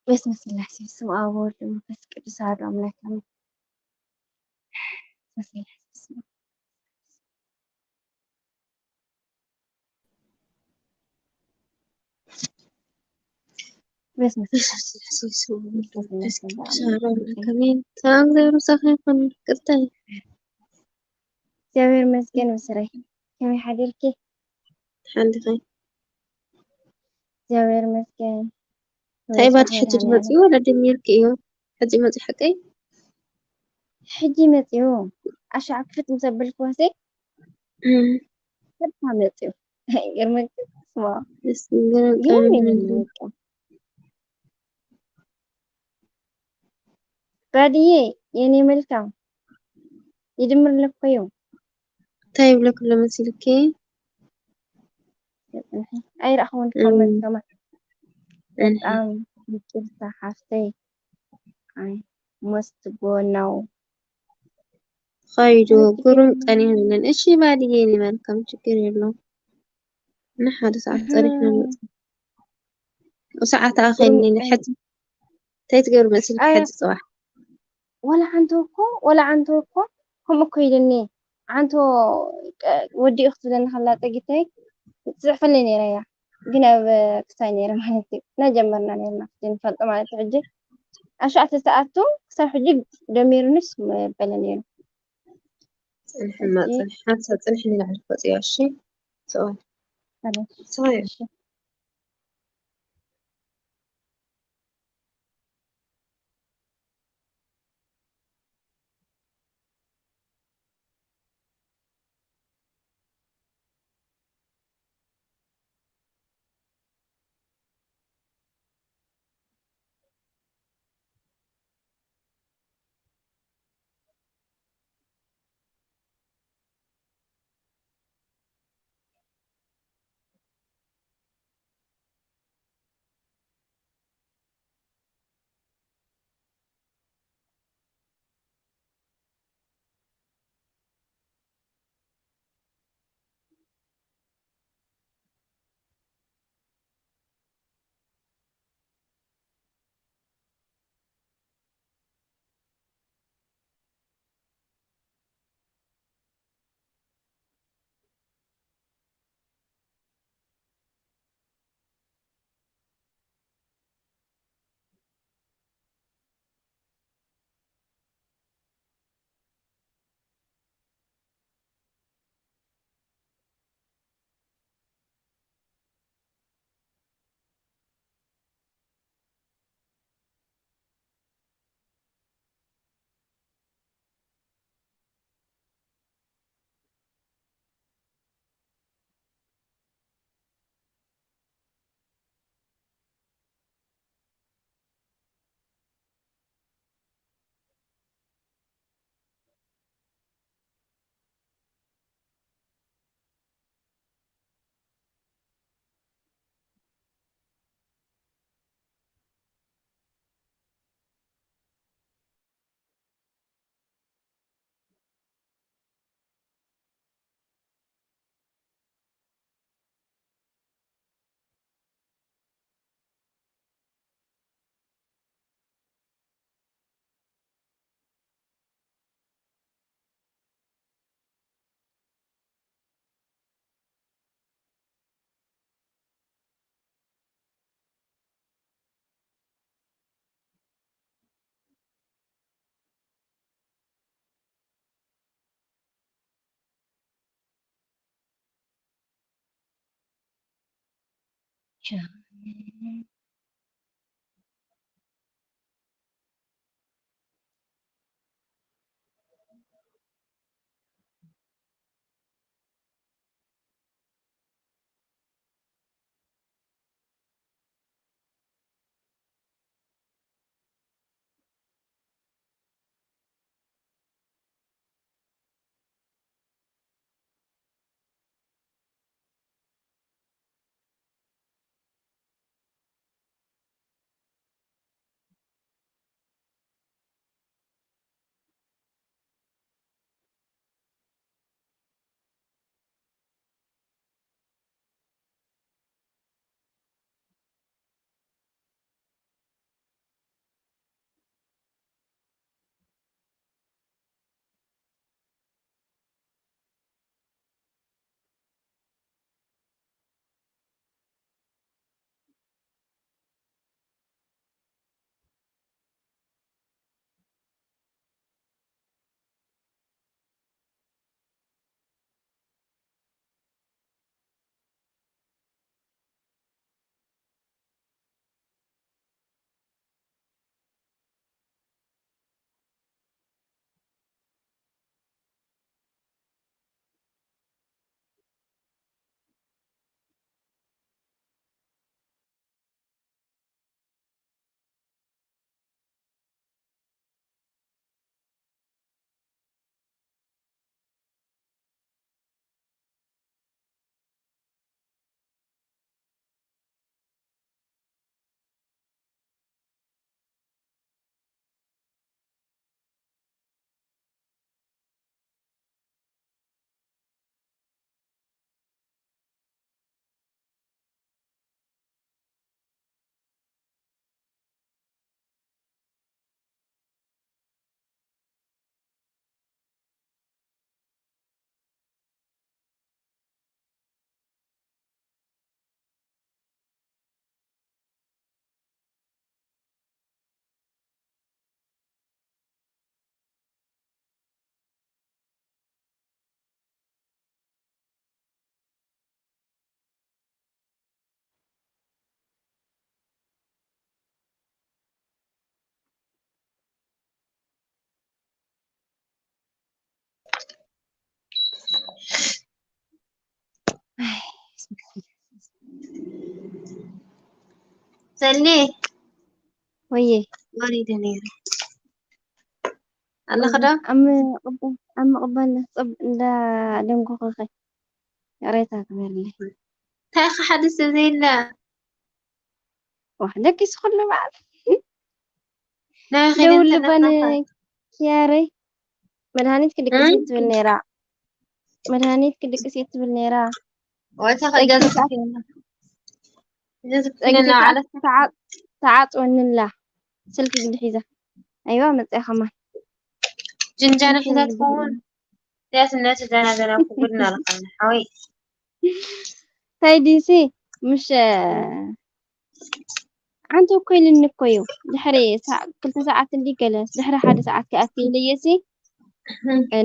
በስመ ስላሴ፣ በስመ አብ ወወልድ ወመንፈስ ቅዱስ አሐዱ አምላክ አሜን። በስመ ስላሴ፣ በስመ አብ። በስመ ስላሴ፣ በስመ አብ ወወልድ ወመንፈስ ቅዱስ አሐዱ አምላክ አሜን። ሰላም፣ እግዚኣብሔር ምሳኺ ይኹን። ቅርታ። እግዚኣብሔር ይመስገን። ምስረይ ከመይ ሓዲርኪ? ሓሊኸ። እግዚኣብሔር ይመስገን። እንታይ ባቲ፣ ሕጂ መድሃኒዓለም። ትመጽኡ ወላ ደሚርኪ እዩ? ሕጂ መጽኡ ሓቀይ? ሕጂ መጽኡ። ኣሻዕ ክፍት ምስ ኣበልክዋሲ እም። ቀጥታ መጽኡ። ይገርመኪ? ስማ። ደስ ይብል። ግን ቀን ይገርመኪ። ባድዬ፣ የኔ መልካም፣ ይድምር ለኮዩ። እንታይ ይብለኩ ኣሎ መሲልኪ? ኣይረኣኹን እም። ኮመንት ከማ። እህ። በጣም ይቅርታ ሓፍተይ። I must go now። ኸይዱ፣ ግሩም ቀን ይሁንልን። እሺ ባድዬ፣ የኔ መልካም፣ ችግር የለውም። ንሓደ ሰዓት እህ። ጸኒሕና ንመጽእ። ሰዓት ኣኸኒ ግሩም ቀን። ሕጂ እንታይ ትገብሪ መሲልኪ ኣያ። ሕጂ ጽባሕ? ወላ ሓንቲ እኮ፣ ወላ ሓንቲ እኮ፣ ከምኡ እኮ ኢልኒ። ሓንቲ ቀ-፣ ወዲኡ ክትብለኒ ከላ ጸጊተይ፣ ትጽሕፈለይ ነይራ እያ። ግን ኣብ ክሳይ ነይረ ማለት እዩ። እና ጀመርና ነይርና፣ ንፈልጦ ማለት እዩ። ሕጂ ኣሽዓተ ሰዓቱ ክሳብ ሕጂ ደሚሩንስ መበለ ነይሩ። ጽንሕማ፣ ሕጂ ጽንሕ፣ ሓንሳብ ጽንሕ ንላዕሊ ክወጽእ እሺ። ሰብኣይ። ሰብኣይ። እሺ። ሰኒ ወየ ወሪደ ነይረ ኣለኸ ዶ? ኣብ ምቕባል ኣብ ምቕባል ጸብ እንዳ ደንጎኸኸ ይቕሬታ ግበርለይ። እንታይ ኢኻ ሓደ ሰብ ዘይለ ዋሕ ደቂሱ ኩሉ በዓል ናይ ደውል ኸይደን ልበን ተነሳኻ ኪያረይ መድሃኒት ክድቅስ እየ ትብል ነይራ። መድሃኒት ክድቅስ እየ ትብል ነይራ። ወታ ጸጊ ከጋዘ ሰዓት ፊልና ጸጊ ፊልና ሰዓት ዓለት ተዓ- ተዓጽወንላ ስልኪ ግዲ ሒዛ ኣይዋ መጽያ ከማን ጅንጃነ ሒዛ ትኸውን ያት እናተዘናገና ክጉድና ኣለኻና ሓወይ ታይ ዲሲ ምሽ ዓንተ እኮ ኢልኒ እኮ እዩ። ድሕሪ ሰዓ- ክልተ ሰዓት እንዲ ገለ ድሕሪ ሓደ ሰዓት ክኣቲ ኢለየሲ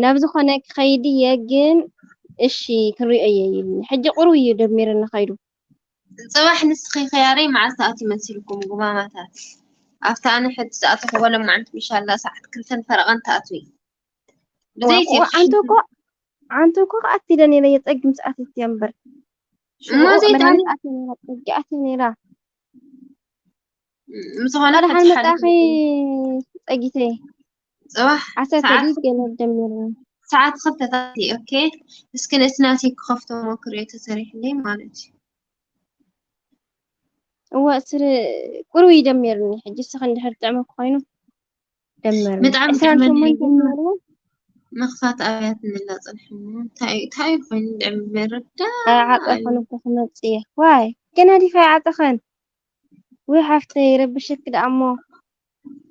ናብ ዝኾነ ክኸይድ እየ ግን እሺ ክንሪኦ እየ ኢልኒ። ሕጂ ቁሩብ እዩ ደሚርኒ ኸይዱ። ጽባሕ ንስኺ ኸያረይ መዓስ ትኣትዊ መሲልኩም ጉማማታት ኣብታ ኣነ ሕጂ ዝኣተኹ በሎም መዓንቲ ምሻላ ሰዓት ክልተን ፈረቐን ትኣትዊ ብዘይቲ ዋ- ዓንተ እኮ ዓንተ እኮ ክኣቲ ኢለ ነይረ የጸግም ሰዓት እትያ እምበር እሞ ሽዑ ዘይትኣኒ መድሃኒት ኣትየ ነይራ ጸጊ ኣትየ ነይራ ምዝኾነ መድሓን ሕጂ ሓደ መጻኺ ጸጊተይ ጽባሕ ዓሰርተ ሰዓት ዲት ገለ ደሚርኒ ሰዓት ክልተታት እዩ ኦኬ እስኪ ነቲ ናተይ ክኸፍቶ ሞክርዮ ተሰሪሕለይ ማለት እዩ እወ ስር ቁሩብ ይደሚርኒ ሕጂ እስኺ እንድሕር ጥዕመኪ ኮይኑ ደመርኒ ብጣዕሚ ዕስራን ጥዕመኒ ሸሞንተን ነይርዎ መኽፋት ኣብያት እንላ ጸንሕና እንታይ እዩ እንታይ እዩ ኮይኑ ድዕሚ መረዳ ኣይዓጸኸን እኮ ክመጽእ እየ ዋይ ገና ዲኻ ኣይዓጸኸን ወይ ሓፍተይ ረብሸክ ደኣ እሞ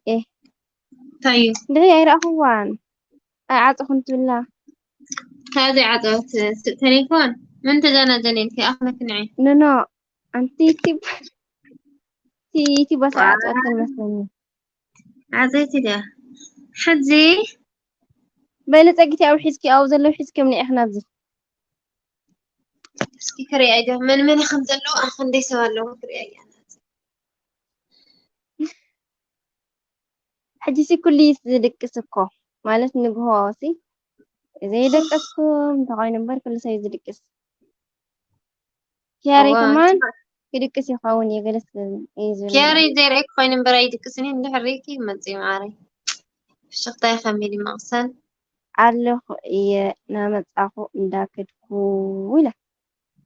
እንታይ እዩ ድዒ ኣይረኣኽዋን ኣይዓጸኹን ትብላ ካብዚ ዓጸወት ቴሌፎን መን ተዛናጀን ኢልኪ ኣኽለክ ንዒ ኖኖ ኣንቲ ዩቲብ ዩቲብ ኣስዓጸወተን መስለኒ ዓዘይቲ ድያ ሕዚ በሊ ጸጊቲ ኣብ ሒዝኪ ኣብኡ ዘለዉ ሒዝኪ ምንዒ ክናብዚ እስኪ ክሪኣ ዶ መን መን ከም ዘለዉ ኣኽንደይ ሰብ ኣለዉ ክሪኣ እያ ሕጂሲ ኩሉ እዩ ዝድቅስ እኮ ማለት ንግሆ ሲ ዘይደቀስኩም እንተኾይኑ እምበር ኩሉ ሰብ እዩ ዝድቅስ ኪያሬ እዋ፣ ከማን ጽቡቅ። ክድቅስ ይኸውን እየ ገለስ እዩ ዝብል ኪያሬ ዘይረኣይኩ ኮይኑ እምበር ኣይድቅስን እየ እንድሕር ርእይኪ መጽእ ማዓረይ ፍሽኽታይ ከሚል ይመቕሰን ኣለኹ እየ ናመጻኹ እንዳከድኩ ኢላ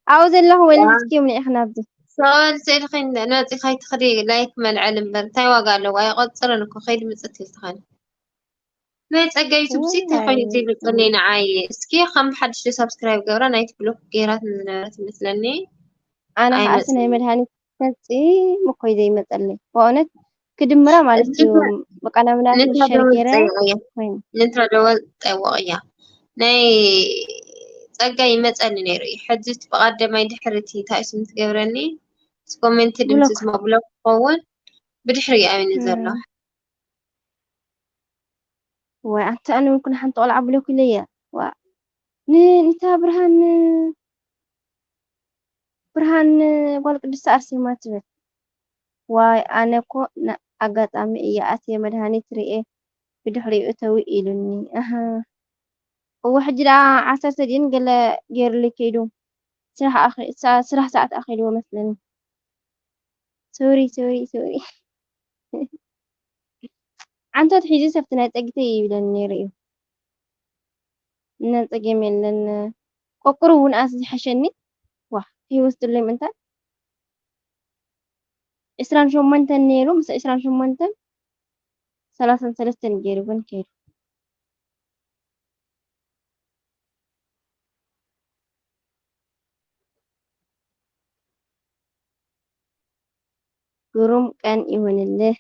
ኣብኡ ዘለኹ ወይ ንሕዝኪ ምንዒ ክናብዚ ሰዋል ስእልኺ ነፂ ካይትኽዲ ላይክ መልዐል እምበር እንታይ ዋጋ ኣለዎ ኣይቆፅርን እኮ ከይዲ ምፅት ኢልትኸኒ ናይ ፀጋይ ዩቱብ ሲ እንታይ ኮይኑ ዘይመፅኒ ንዓይ እስኪ ከም ሓድሽ ሳብስክራይብ ገብራ ናይቲ ብሎክ ገይራት ዝነበረት ይመስለኒ ኣነ ከዓሲ ናይ መድሃኒት ፈፂሙ እኮ እዩ ዘይመፀለይ በእውነት ክድምራ ማለት እዩ በቃ ናብ ናተይ ሸር ገይረ ኮይኑ ንንትረደወል ጠይወቕ እያ ናይ ፀጋ ይመፀኒ ነይሩ እዩ ሕዚ እቲ ብቐደማይ ድሕሪ እቲ እንታይ ስም ትገብረኒ ኮሜንት ድምፂ ብሎክ ዝመብሎ ክኸውን ብድሕሪ እዩ ኣሚኒ ዘሎ ወይ ኣንተ ኣነ እውን ኩና ሓንቲ ቆልዓ ብሎክ ኢለያ ዋ ን- ንታ ብርሃን ብርሃን ጓል ቅድስቲ ኣርሴማ ትብል ዋይ ኣነ እኮ ን ኣጋጣሚ እየ ኣትየ መድሃኒት ርኤ ብድሕሪኡ እተዊ ኢሉኒ ኣህ እወ ሕጂ ደኣ ዓሰርተ ድዩን ገለ ገይሩለይ ከይዱ ስራሕ ኣኺ- ሳ- ስራሕ ሰዓት ኣኺልዎ መስለኒ ሶሪ ሶሪ ሶሪ ዓንቶት ሒዙ ሰብቲ ናይ ጸጊተይ ይብለኒ ነይሩ እዩ እና ጸገም የለን ቆቁሩ እውን ኣስ ዝሐሸኒ ዋ ከይወስድለይ ምእንታን ዕስራን ሸሞንተን ነይሩ ምስ ዕስራን ሸሞንተን ሰላሳን ሰለስተን ገይሩ ግን ከይዱ ግሩም ቀን ይሁንልህ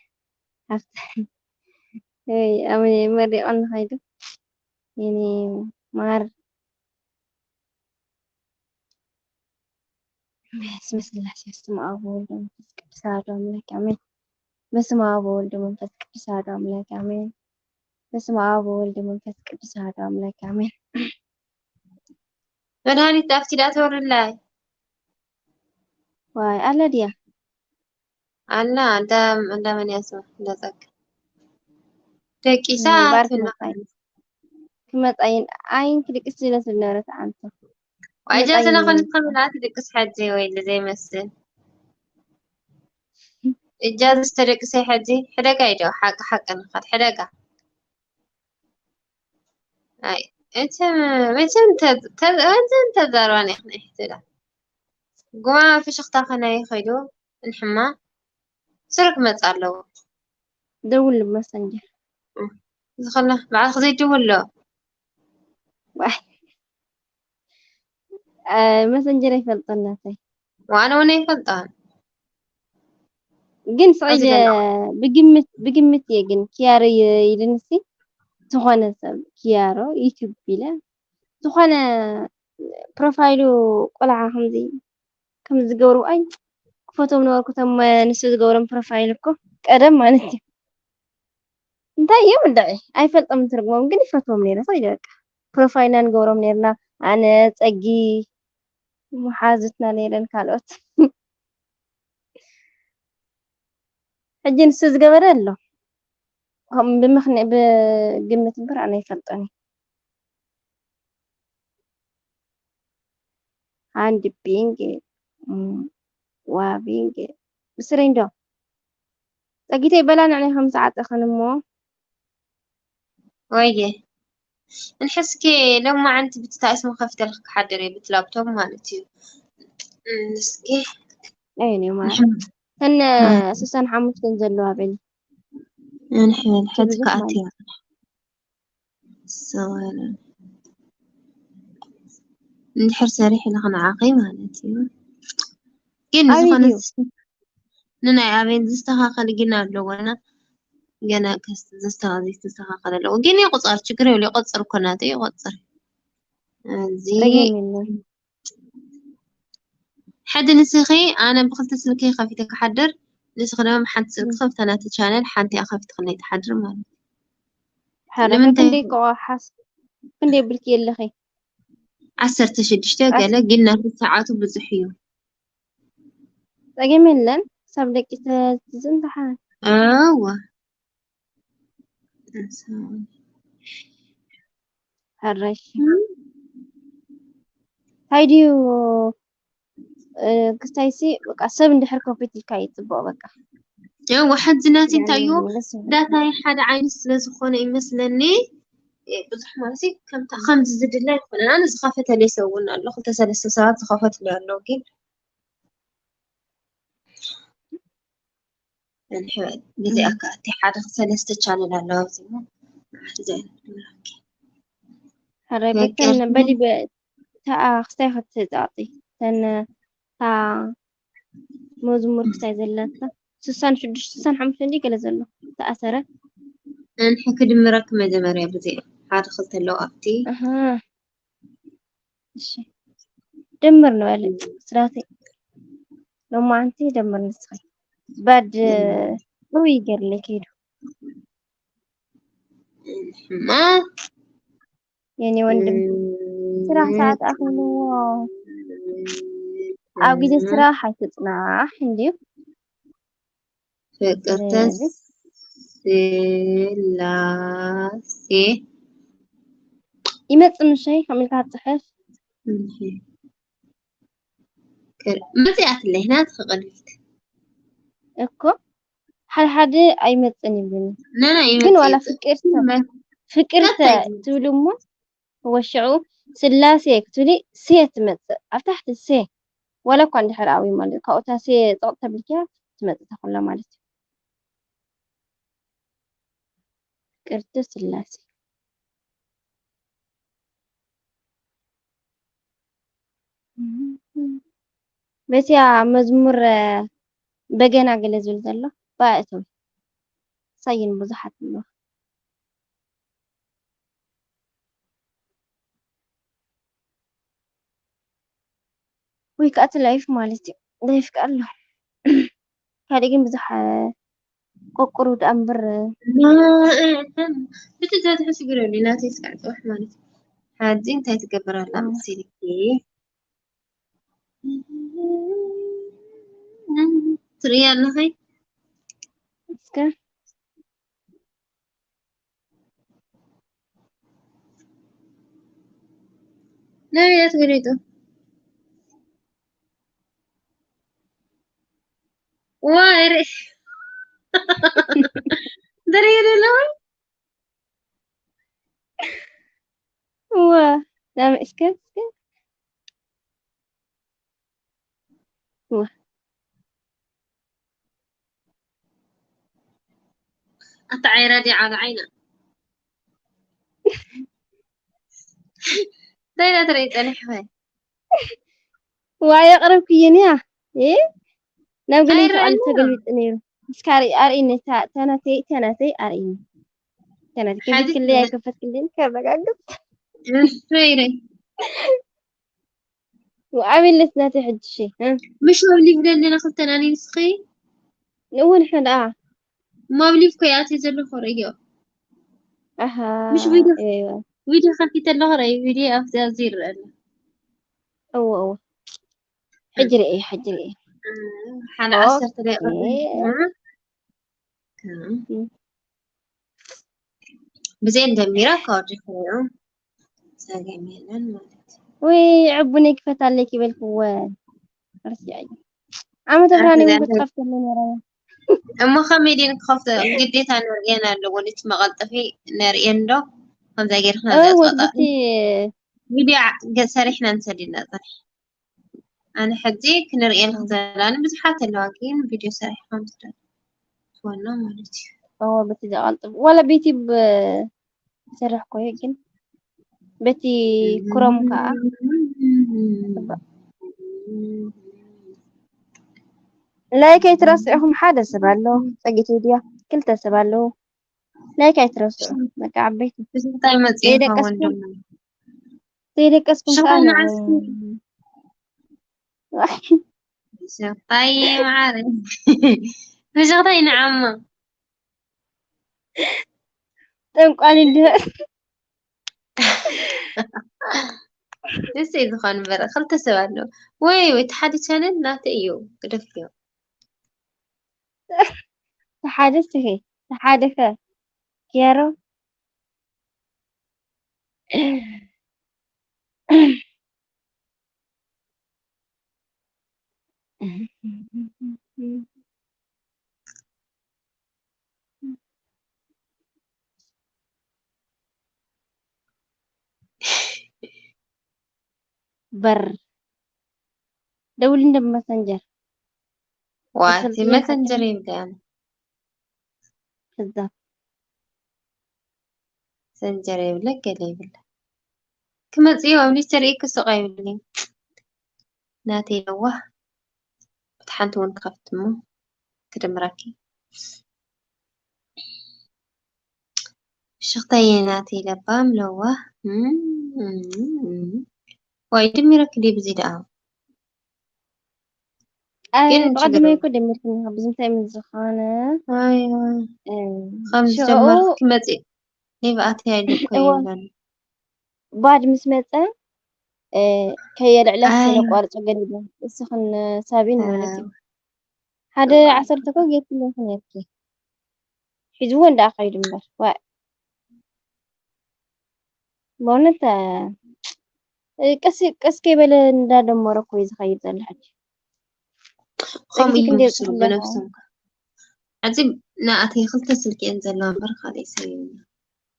ሃፍታይ ኣሜን መሪቆ ንኸይዱ የኔ ማር በስመ ስላሴ በስመ አብ ወወልድ ወመንፈስ ቅዱስ አሐዱ አምላክ አሜን። በስመ አብ ወወልድ ወመንፈስ ቅዱስ አሐዱ አምላክ አሜን። በስመ አብ ወወልድ ወመንፈስ ቅዱስ አሐዱ አምላክ አሜን። መድሃኒት ዳፍቲ ዳ ተወርድላይ ዋይ ኣለ ድያ ኣላ እንዳ እንዳ መን እያ ስማ እንዳ ጸጋ ደቂሳ እም፣ ባር ትብላ ክመጻ እዩ። ክመጻ እዩ። ኣይን ክድቅስ ዝለ ዝነበረት ኣንተ እጃዝና ከንትከምላት ድቅስ ሓጂ ወይ ዘይመስል። እጃዝስ ተደቅሰ ሓጂ ሕደጋ ይዶ ሓቂ ሓቂ ንኸድ ሕደጋ። ኣይ፣ እተ መቸም ተዛርባን ይኽነ ይሕትላ። ጉማ ፍሽኽታ ከናይ ኸይዱ እንሕማ ስርክ መጽ ኣለዎ። ደውል መሰንጀር። ዝኸላ በዓል ኸዘይ ደውሎ። መሰንጀር ኣይፈልጠን ናተይ። ዋነ ወነ ኣይፈልጣን። ግን ስዒድ ብግምት ብግምት እየ ግን ኪያሮ ኢልንሲ ዝኾነ ሰብ ኪያሮ ዩቲዩብ ኢለ ዝኾነ ፕሮፋይሉ ቆልዓ ከምዚ ከም ዝገብሩ ኣይ ክፈቶም ነበርኩ። እቶም ንሱ ዝገብሮም ፕሮፋይል እኮ ቀደም ማለት እዩ። እንታይ እዮም እንድዒ ኣይፈልጦም ትርጉሞም ግን ይፈትዎም ነይረ። ሰው በቃ ፕሮፋይልና ንገብሮም ነይርና። ኣነ ጸጊ መሓዙትና ነይረን ካልኦት ሕጂ ንሱ ዝገበረ ኣሎ። ከም ብምኽንያት ብግምት እምበር ኣነ ኣይፈልጦን። ሃንድ ቢንግ ዋቢንግ ብስረኝ ዶ ጸጊተይ በላ ንዕናይ ከም ዝዓጠኸን እሞ ወየ እንሕስኪ ሎማዓንቲ ብትታእስሚ ከፍተልክ ክሓድር እየ ብትላብቶም ማለት እዩ። እስኪ ኣይኔ ማለት ተነ ስሳን ሓሙሽተን ዘለዋ በሊ እንሕል ሕዚ ከኣትያ ሰዋለ እንድሕር ሰሪሕ ኢለ ክንዓኸይ ማለት እዩ። ግን ዝኾነ ንናይ ኣበይን ዝስተኻኸል ግን ኣለዎ እና ገና ከስ- ዝስተኻ- ዘይተስተኻኸለ ኣለዎ። ግን ይቁፀር፣ ችግር የብሉ። ይቆፅር እኮ ናተይ ይቆፅር። እዚ ሕጂ ንስኺ ኣነ ብክልተ ስልከይ ከፊተ ክሓድር፣ ንስኺ ድማ ብሓንቲ ስልኪ ከፍታ ናቲ ቻነል ሓንቲ እያ ከፊትክለይ ትሓድር ማለት እዩ። ሓረ ንምንታይ? ክንደይ ቆሓስ ክንደይ ብልኪ የለኺ? ዓሰርተ ሽዱሽተ ገለ ግን ናቲ ሰዓቱ ብዙሕ እዩ። ጸገም የለን። ሳብ ደቂ ተዝን ተሓ ኣዋ ሕረሽ እንታይ ድዩ? እ፣ ክስታይሲ በቃ ሰብ እንድሕር ከፊት ኢልካ እዩ ጽቡቕ በቃ። ያው ሕጂ ናቲ እንታይ እዩ ዳታይ ሓደ ዓይነት ስለ ዝኾነ ይመስለኒ እ፣ ብዙሕ ማለት ከምታ ከምዚ ዝድለ ኣይኮነን። ኣነ ዝኸፈተለይ ሰብ እውን ኣሎ፣ ክልተ ሰለስተ ሰባት ዝኸፈትለይ ኣሎ። ግን እንሕ- ብዚኣ ከኣቲ ሓደ ሰለስተ ቻነል ኣለዋ ኣብዚ እሞ ንዓቲ እዚኣ ንግበራ። ኦኬ። ሕራይ በተን በሊ በ- ተኣ ክስታይ ክትጻጽ ተን ታ መዝሙር ክስታይ ዘለታ ስሳን ሽዱሽተ ስሳን ሓሙሽተ እንዲ ገለ ዘሎ ተኣሰረ። እንሕ ክድምረክ መጀመርያ ብዚኣ ሓደ ክልተ ኣለዋ ኣብቲ ኣሃ እሺ ደምር ንበል ስራተይ ሎማዓንቲ ደምር ንስኺ ባድ ሩይ ገርለ ከይዱ እንሕማ የኔ ወንድም ስራሕ ሰዓት ኣኽልዎ ኣብ ግዜ ስራሕ ኣይትጽናሕ እንድዩ ፍቅርተ ስለዚህ ስላሴ ይመጽእ ምሸይ ከም ኢልካ ትጽሕፍ መጽያትለይ ናትኺ ቅድሚት እኮ ሓደ ሓደ ኣይመጽን ይብሉኒ ነና ግን ዋላ ይመጽእ ፍቅርተ ፍቅርተ እንታይ እዩ? ትብሉ እሞ ወሽዑ ስላሴ ክትብሊ ሴ ትመጽእ ኣብ ታሕቲ ሴ ዋላ እኳ እንድሕር ኣብዩ ማለት ካብኡታ ሴ ጸቕጥ ተብልኪያ ትመጽእ ተኽሎ ማለት እዩ ፍቅርተ ስላሴ በቲያ መዝሙር በገና ገለ ዝብል ዘሎ ባእቶም ሳይን ብዙሓት ኣለዋ ወይ ከዓ እቲ ላይፍ ማለት እዩ ላይፍ ከዓ ኣሎ ካልእ ግን ብዙሕ ቆቁሩ ደኣ እምበር ብትዛትሒ ሽግር የብሉ ናተይ ስካዕ ፅባሕ ማለት እዩ ሓዚ እንታይ ትገብር ኣላ መሲልኪ ትርኢ ኣለኸይ እስከ ናይ ኣትገሊጡ ደረየ ደለዋ እዋ ዳመ እስከ እስከ እዋ ኣታ ዓይራ ዲ ዓላ ዓይና እንታይ ዳ ትርኢ ጸኒሕኸ ዋይ ኣቕረብክየን እያ እ ናብ ገለ ተዓሊ ተገልቢጡ ነይሩ እስካ ርኢ ኣርእኒ እታ ናተይ እታ ናተይ ኣርእኒ እታ ናተይ ከፊትክለይ ኣይከፈትክለይን ከረጋግፅ ሸይረይ ኣበለት ናተይ ሕጂ ሺ ምሽ ኣብ ሊቭ ዘለና ክልተና ንስኺ ንእውን ሕን ደኣ እሞ ኣብ ሊቭ ኮ ይኣትየ ዘለኹ ርእዮ ኣሃ ምሽ ቪድዮ ቪድዮ ከፊተ ኣለኹ ርእይ ቪድዮ ኣብዚ ኣብዚ ይረአ ኣሎ እዎ እዎ ሕጂ ርእየ ሕጂ ርእየ ሓደ ዓሰርተ ደቂቃ ብዜን ጀሚራ ካብ ወዲኹ ጸገም የለን ማለት እዩ። ወይ ዕቡነይ ክፈት ኣለኪ በልክወ ርሲዐይ ዓመተ ብርሃን እውን ክትከፍተሉ ነረ እሞ ከመይ ድን ክኸፍቶ ግዴታ ነርእየን ኣለዎ ነቲ መቐልጠፊ ነርእየን ዶ ከምዛ ጌርክና እወ ዘፅወጣ በቲ ቪድዮ ገ- ሰሪሕና ንሰዲድና ፅንሕ ኣነ ሕጂ ክንርእየን ክዘላኒ ብዙሓት ኣለዋ ግን ቪድዮ ሰሪሕካ ምስዳ ትወና ማለት እዩ እወ በቲ ዘቐልጥፍ ወላ ቤቲ ብ- ይሰርሕ ኮየ ግን በቲ ክሮም ከዓ ላይክ ኣይትረስዑኹም ሓደ ሰብ ኣሎ ፀጊት ሚድያ ክልተ ሰብ ኣለዉ ላይክ ኣይትረስዑ በቃ ዓበይቲ እንታይ መፅእኻ ዘይደቀስኩም ወንድሙ ዘይደቀስኩም ከዓ ሽኾና ንዑ እስኪ ሽታይ ማዓረ ብሽኽታይ ንዓማ ጠንቋሊ እንድህር ደስ እዩ ዝኾን እምበር ክልተ ሰብ ኣለዉ ወይ ወይ እቲ ሓደ ቻነል ናተ እዩ ግደፍዮ ተሓደ ስኺ ተሓደኸ ገይሮ በር ደውል እንደ መሰንጀር ዋቲ መሰንጀር ይብዳን ከዛብ ሰንጀር ይብለ ገለ ይብለ ክመጽእ ኣብ ሊስተር ክስቕ ይብልኒ ናተይ ለዋህ ብቲ ሓንቲ እውን ክኸፍት እሞ ክድምረኪ ሽኽተየ ናተይ ለባም ለዋህ ዋይ ድሚረኪ ድዩ ብዚ ደኣ ግን ብቐደመ እኮ ደሚርክኒ ብዙ እንታይ ምን ዝኾነ ከም ዝጀመርክ ክመፅእ ሊቭ ኣትያ ኢሉ እኮ ይብለኒ ባድ ምስ መፀ ከየልዕላ ከነቋርፆ ገዲደ እስኽን ሳቢን ማለት እዩ ሓደ ዓሰርተ እኮ ጌርክለይክ ነርኪ ሒዝዎ እንዳ ከይዱ እምበር ዋእ በእውነት ቀስ ቀስ ከይበለ እንዳደመረ እኮ እዩ ዝኸይድ ዘሎ ሕጂ ከምኡ እዩ ምስሉ ብነብሶም ሕዚ ንኣተይ ክልተ ስልኪ እየን ዘለዋ እምበር ካልእ ሰብ የብልና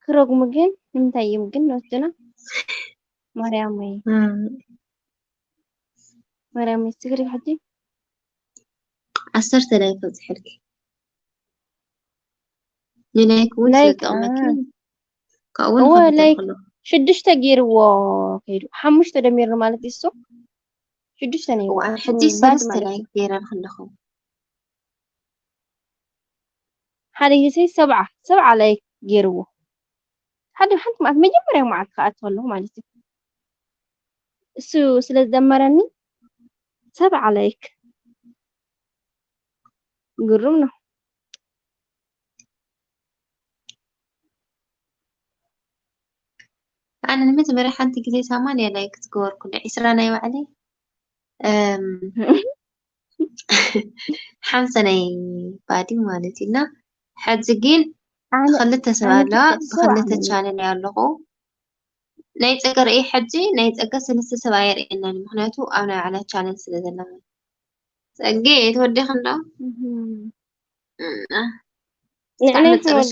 ክረጉሙ ግን ንምንታይ እዮም ግን ወስድና ማርያም ወይ ማርያም ወይ ስግሪ ሕጂ ዓሰርተ ላይክ ኣብፅሐልኪ ንላይክ እውን ላይክ ስለጠቕመኪ ካብኡ እወ ንኸፍት ላይክ ከሎ ሽዱሽተ ገይርዎ ከይዱ ሓሙሽተ ደሚርኒ ማለት እዩ እሱ ሽዱሽተ ነይሩ እዋ ሕጂ ባድ ሰለስተ ማለት ላይክ እዩ ገይረ ኣለኹ ሓደ ግዜ ሰብዓ ሰብዓ ላይክ ገይርዎ ሓደ ሓንቲ ማለት መጀመርያ መዓልቲ ክኣት ከለኹ ማለት እዩ እሱ ስለ ዝደመረኒ ሰብዓ ላይክ ግሩም ነው ኣነ ንመጀመርያ ሓንቲ ግዜ ሰማንያ ላይክ ዝገበርኩሉ ዒስራ ናይ ባዕለይ እም፣ ሓምሳ ናይ ባዲ ማለት እዩ እና ሕዚ ግን ኣነ ክልተ ሰብ ኣነ ኣለዋ ትልቅ ሰው ብክልተ ኣነ ቻነል እየ ኣለኹ ናይ ፀገ ርኢ ሕጂ ናይ ፀገ ሰለስተ ሰብ ኣየርእየናን ምክንያቱ ኣብ ናይ ባዕላ ቻነል ስለ ዘለና ፀገ ተወዲኽን ዶ እህም። ንዕና ክሳዕ መጨረሻ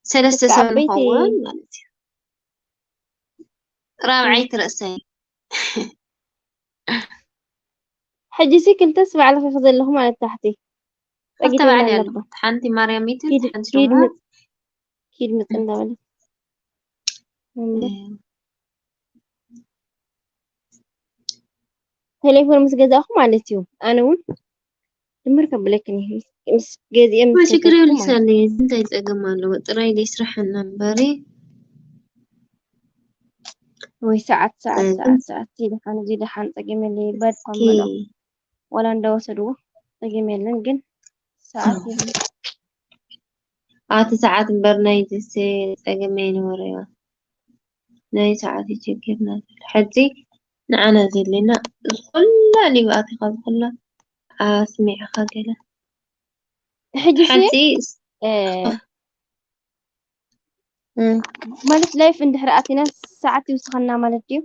ሰለስተ ሰብ ንኸውን ማለት እዩ። ራብዓይ ትረእሰይ። ሕጂ ሲ ክልተስ ባዕልኺ ዘለኹ ማለት ታሕቲ ጸጊተን ኣለባ። ሓንቲ ማርያሚትን ሓንቲ ድማ ኪድ ምጽ እንዳበለት። ቴሌፎን ምስ ገዛእኹ ማለት እዩ። ኣነ እውን ድምር ከብለክን እዩ። ምስ ገዚኦም ችግር የብልሽ። ኣለ እንታይ ጸገም ኣለዎ? ጥራይ ደይ ስራሕና እምበሪ ወይ ሰዓት ሰዓት ሰዓት ሰዓት ይደሓን እዚ ደሓን ጸገም የለ ይባድ ኮምሎ ወላ እንዳወሰድዎ ጸገም የለን ግን ሰዓት የለ። ኣቲ ሰዓት እምበር ናይ ዝስ ጸገም ኣይነበረዮ። ናይ ሰዓት ይቸግርና ዘሎ። ሕጂ ንዓና ዘድልየና እዚ ኩላ ሊቭ ኣቲኻ እዚ ኩላ ኣስሚዕኻ ገለ። ሕጂ ሲ፣ ሕጂ እ፣ እ። ማለት ላይፍ እንድሕር ኣቲና ሰዓት ይውስኸና ማለት ድዩ?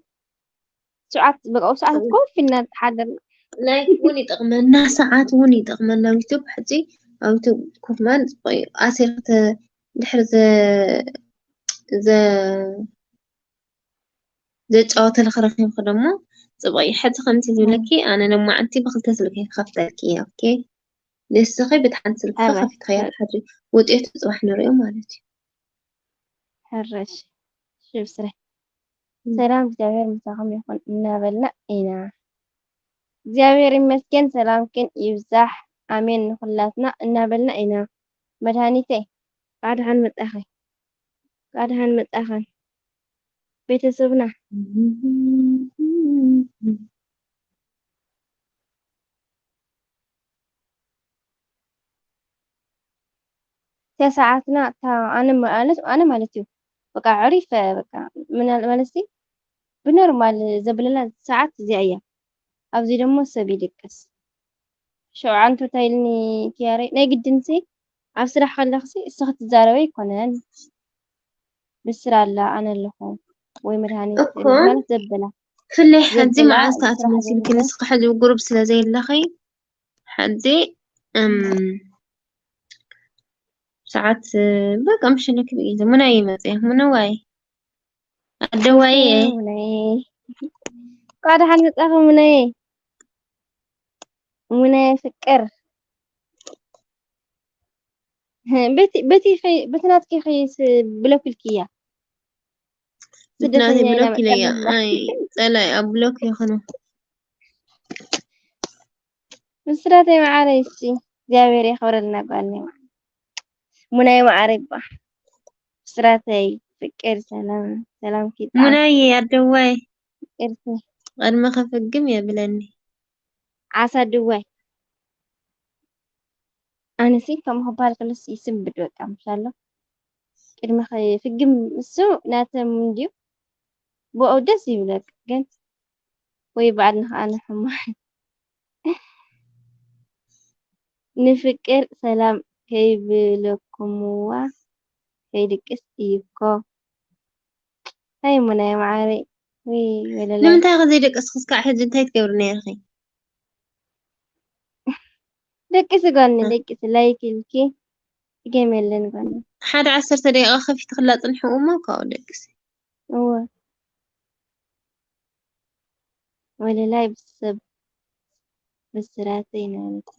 ሰዓት በቃ ሰዓት ኮፍ ኢልና ሓደርና። ላይፍ እውን ይጠቕመና፣ ሰዓት እውን ይጠቕመና። ኣብ ዩቱብ ሕጂ ኣብ ዩቱብ ኮፍ ማለት ጽቡቕ እዩ። ኣሲርተ ድሕሪ ዘ ዘ ዘጫወተልኺ ረኺብኺ ደሞ ጽቡቕ እዩ። ሕጂ ከምቲ ዝብለኪ ኣነ ሎማዓንቲ ብኽልተ ስልኪ ክኸፍተልኪ እየ። ኦኬ ንስኺ ብቲ ሓንቲ ስልኪ ኣበይ? ከፊትኽያ ትሓድሪ ውጤቱ ጽባሕ ንሪኦ ማለት እዩ። ሕረሽ ሽብስረ ሰላም እግዚኣብሔር ምሳኹም ይኹን እናበልና ኢና። እግዚኣብሔር ይመስገን ሰላምክን ይብዛሕ ኣሜን ንኹላትና እናበልና ኢና። መድሃኒተይ ኣድሓን መጣኸይ። ኣድሓን መጣኸን ቤተሰብና። እታ ሰዓትና እታ ኣነ ማለት ኣነ ማለት እዩ በቃ ዕሪፍ በቃ ምናል ማለት ብኖርማል ዘብለላ ሰዓት እዚኣ እያ። ኣብዚ ደሞ ሰብ ይድቅስ። ሸውዓንቱ እንታይ ኢልኒ ኪያረይ ናይ ግድንሲ ኣብ ስራሕ ከለኽሲ እስኺ ትዛረበ ኣይኮነን ብስራ ኣላ ኣነ ኣለኹ ወይ መድሃኒት እኮ ማለት ዘበላ ፍለይ ሕጂ ዘበላ መዓዝ ስራሕ ተኣትመስልኪ ዘይብላ። ንስኺ ሕጂ ግሩብ ስለ ዘየለኺ ሕጂ እም ሰዓት በቃ ምሽልክ ብኢዚ ሙናይ ይመጽእ ሙነዋይ ኣደዋይ ሙናይ ቃ ደሓን መጻኺ ሙናይ ሙናይ ፍቅር በቲ በቲ በቲ ናትኪ ከይስ ብለኩልኪ እያ ብትናተይ ስደተኛ ኢና ብሎክ ኢለያ መጣ ኣይ ጸላይ ኣብ ብሎክ ይኹኑ ምስራተይ መዓረይ እስቲ እግዚኣብሔር የኽብረልና ጓልነይ ሙናይ መዓረይ ባ ምስራተይ ፍቅር ሰላም ሰላም ኪጣ ሙናይ ኣደዋይ ፍቅርቲ ቅድሚ ከፍግም የብለኒ ዓሳ ድዋይ ኣነሲ ከም ክባል ክልስ ይስብድ በቃ ምሻሎ ቅድሚ ፍግም እሱ ናተም እንዲዩ ብኦ ደስ ይብለክ ግን ወይ ባዕልና ከዓ ንሕማ ንፍቅር ሰላም ከይብለኩምዋ ከይድቅስ እዩ እኮ ኣይ ሙናይ መዓረይ ወይ ወለላይ ንምንታይ ከ ዘይደቀስኪ እስካዕ ሕጂ እንታይ ትገብሪ ነይርኺ ደቅሲ ጓኒ ደቅሲ ላይክ ኢልኪ ትገምየለን ጓኒ ሓደ ዓሰርተ ደቂቃ ከፊትክላ ጽንሑ እሞ ካብኡ ደቅሲ እወ ወለላይ ብሰብ ብስራተይ ናበለኪ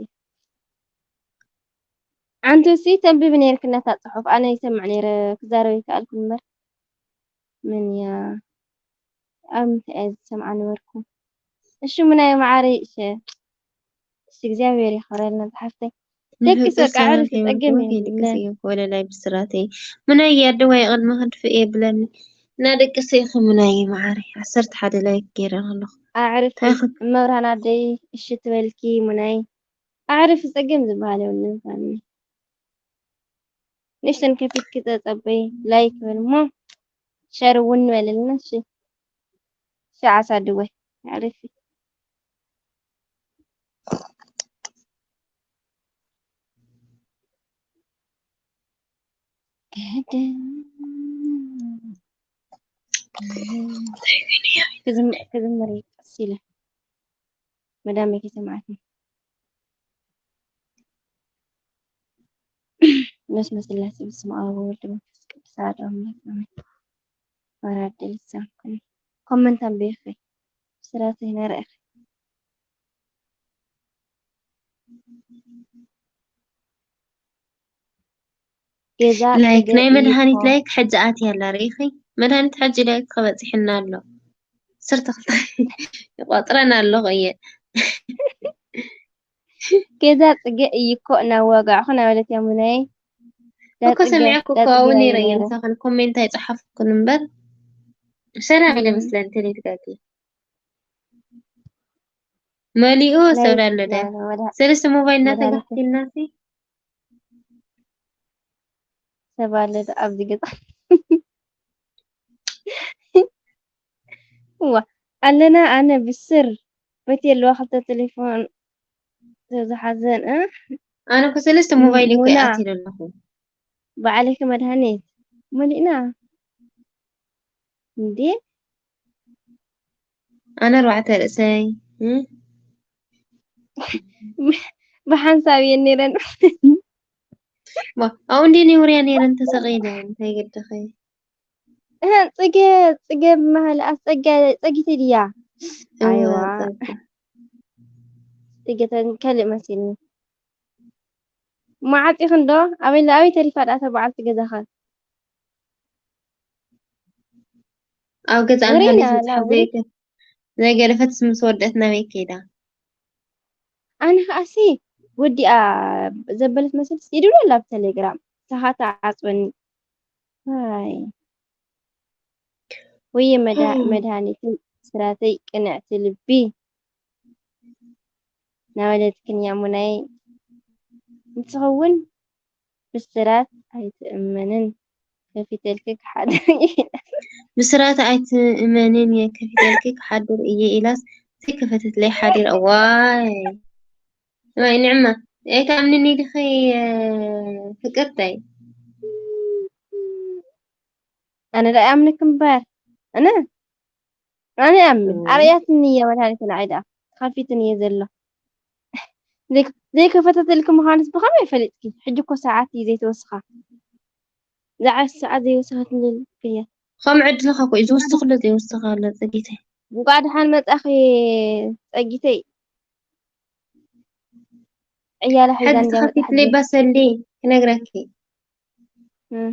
ዓንቱ ሲ ተንብቢ ነይርኪ ነታ ጽሑፍ ኣነ ይሰምዕ ነይረ ክዛረብ ይከኣልኩ እምበር ምን እያ ኣብ ምንታይ እየ ዝሰምዓ ነበርኩ እሺ ምናይ መዓረይ እሸ እሺ እግዚኣብሔር ይኽብረልና ዝሓፍተይ ደቂ ሰቃ ዕርፊ ጸገም የብለን ወለላይ ብስራተይ ምናይ ኣደዋይ ቅድሚ ክንድፍእ የብለኒ እና ደቂ ሰይኺ ምናይ መዓረይ ዓሰርተ ሓደ ላይክ ገይረ ኣለኹ ኣዕርፊ እመብርሃን ኣደይ እሺ ትበልኪ ምናይ ኣዕርፊ ጸገም ዝበሃል የብሉን ፋኒ ንእሽተን ከፊትኪ ጸጸበይ ላይክ በል እሞ ሸር እውን በልልና እሺ ሸዓሳ ድወ ኣዕርፊ ክዝምር ቀስ ኢለ መዳመይ ከይሰምዓትኒ በስመ ስላሴ በስመ አብ ወወልድ መንፈስ ቅዱስ አሐዱ አምላክ አሜን። ወራደ ልሳንኩም ኮመንት አንብቤ ስራተይ ነረእኺ ገዛ ላይክ ናይ ጽገ መድሃኒት ኢኮ ላይክ ሕጂ ኣትያ ኣላ ርኢኺ። መድሃኒት ሕጂ ላይክ ከበጽሕና ኣሎ። ስርተኽታ ይቆጥረን ኣለኹ እየ። ገዛ ጽገ እይኮ እናዋጋዕኹ ናበለት ያሙናይ እኮ ዳጽገ ሰሚዐኩ እኮ ዳጽገ ኣብኡ ነይረ እየ ነይረ ምሳኽን ኮሜንት ኣይጸሓፍኩን እምበር ሰላም ኢለ እም፣ መስለን ተሌትጋጊ መሊኡ ሰብ ላይክ ኣሎ ዳ ወዳ ሰለስተ ሞባይል መድሃኒት እናተጋፊልና ሲ ሰብ ኣሎ ዶ ኣብዚ ገዛ እዋ ኣለና ኣነ ብስር በቲ ኣለዋ ክልተ ቴሌፎን ዝሓዘን እ ኣነ እኮ ሰለስተ ሞባይል እኮ ሙና ይኣትዩ ዘለኹ ባዕለይኪ መድሃኒት መሊእና እንዴ ኣነ ኣርባዕተ ርእሰይ እ ብሓንሳብ እየን ነይረን ዋ፣ ኣብኡ እንዴ ነውርያ ነይረን ተሰቒለ እንታይ ገደኸ እህ፣ ጽገ ጽገ ብመሃል ኣስጸጋ ጸጊተ ድያ እወ ኣይዋ ጸጋ ጽገ ተን- ከልእ መሲልኒ መዓጺኽን ዶ ኣበይ ኣበይ ተሪፋ ደኣ እታ በዓልቲ ገዛኸ ኣብ ገዛ ወሬና እንሃለይ ላ ዝበጽሓ ወሬ ዘይገ ዘይገደፈትስ ምስ ወደት ናበይ ከይዳ ኣነ ከኣሲ ወዲኣ ዘበለት መሰልስ ይድውል ኣብ ቴሌግራም ሳኻታ ዓጽወኒ ኣይ ወየ መዳ- መድሃኒትን ስራተይ ቅንዕቲ ልቢ ናበለትክን ያሙናይ እንትኸውን ብስራት ኣይትእመንን ከፊተልኪ ክሓድር እየ ኢላ። ብስራት ኣይትእመንን እየ ከፊተልኪ ክሓድር እየ ኢላስ ዘይከፈተትለይ ሓዲራ እዋይ እዋይ ንዕማ ኣይትኣምንኒ ዲኺ ፍቅርተይ ኣነ ዶ ኣይኣምንክ እምበር ኣነ ኣነ ይኣምን ኣርእያትኒ እያ መድሃኒት ንዓይ ደኣ ተኸፊትኒ እየ ዘሎ ዘይከፈተትልኪ ምዃንስ ብኸመይ ፈሊጥኪ ሕጂ እኮ ሰዓት እዩ ዘይተወስኻ ዝዓስ ሰዓት ዘይወሰኸትኒ እያ ከም ዕድልኻ እኮ እዩ ዝወስኽ ኣሎ ዘይወስኽ ኣሎ ፀጊተይ እንቋዕ ደሓን መጻኺ ጸጊተይ ዕያላ ሒዛ ሕጂ እንድያ መጻ ተኸፊትለይ ሕጂ ባሰሊ ክነግረኪ እም።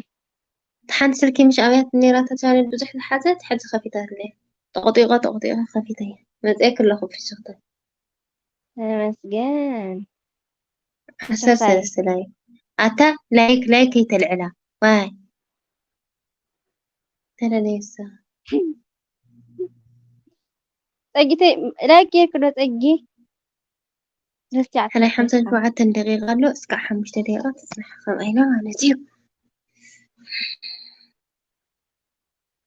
ሓንቲ ስልኪ ምሽ ኣብያት ነይራ ተቻነል ብዙሕ ዝሓዘት ሕጂ ከፊታትለይ ተቆጢቆ ተቆጢቆ ከፊተይ መፅአ ክለኹ ፍሽኽተ ተመስገን ዓሰርተ ተስፋዬ ሰለስተ ላይ ኣታ ላይክ ላይክ ከይተልዕላ ዋይ ተለለየሳ ጸጊተይ ላይክ ጌርክ ዶ ጸጊ ረሲዓት ሕላይ ሓምሳን ሸውዓተን ደቂቃ ኣሎ እስካዕ ሓሙሽተ ደቂቃ ትፅናሕ ከምኣ ኢለ ማለት እዩ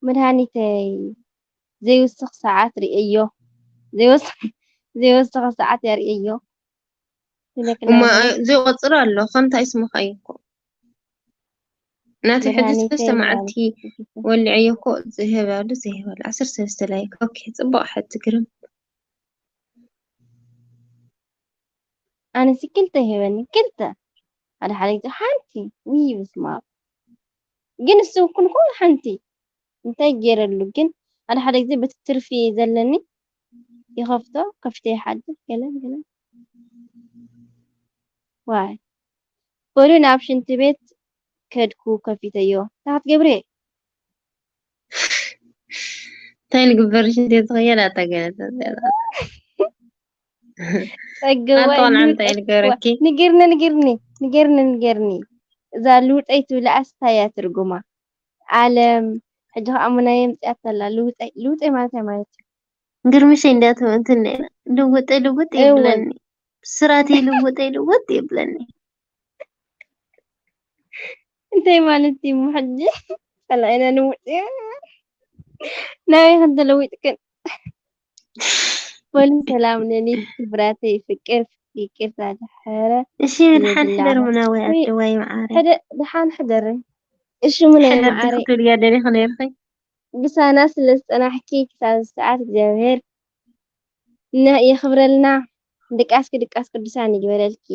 መድሃኒተይ ዘይውስኽ ሰዓት ርእዮ ዘይወስኽ ዘይወስኽ ሰዓት የርእዮ ትብለክላ እማ እምበር ዘይቆፅር ኣሎ ከምታይ ስምኻ እዩ እኮ ናተይ ሕጂ መድሃኒተይ ሰለስተ መዓልቲ መድሃኒት ወሊዐዮ እኮ ዝህብ ኣሎ ዘይህብ ኣሎ ዓሰርተ ሰለስተ ላይክ ኦኬ ፅቡቅ ሕጂ ግርም ኣነሲ ክልተ ይህበኒ ክልተ ሓደ ሓደ ግዜ ሓንቲ ውይ በስመኣብ ግን እሱ እኩል እኮ ሓንቲ እንታይ ገይረሉ ግን ሓደ ሓደ ግዜ በቲ ትርፊ ዘለኒ ይኸፍቶ ከፊተ ይሓድር ገለ ገለ ዋይ በሉ ናብ ሽንቲ ቤት ከድኩ ከፊተዮ እንታይ ክትገብሪ እንታይ ንግበር ሽንቲ ቤት ዝኸየድ ኣታ ገለ ጸገዋ ኣንተ ቆልዓ እዩ እንታይ ልገረኪ ንገርኒ ንገርኒ ንገርኒ ንገርኒ እዛ ልውጠይ ትብላ ኣስታያ ትርጉማ ኣለም ሕጂ ከዓ ሙናየ ምፅያት ተላ ልውጠይ ልውጠይ ማለት እንታይ ማለት እዩ ግርምሸይ እንዳትም እንትን ልውጥ ልውጥ እወ ይብለኒ ስራተይ ልውጥ ልውጥ ይብለኒ እንታይ ማለት እዩ እሞ ሕጂ ጸላኢና ንውጥ እዩ ናበይ ከም ተለዊጥክን በሉ ሰላም ለሊት ክብራተይ ፍቅር ይቅርታ ድሕረ እሺ ድሓን ሕደር ምናወይ ኣደዋይ መዓረ ሕደ ድሓን ሕደርን እሺ ሙናይ ሕደር መዓረይ ድክትብል እያ ደሊኺ ነርኺ ብሳና ስለ ዝጸናሕኪ ክሳብ ሰዓት እግዚኣብሔር ነ የኽብረልና ድቃስኪ ድቃስ ቅዱሳን ይግበረልኪ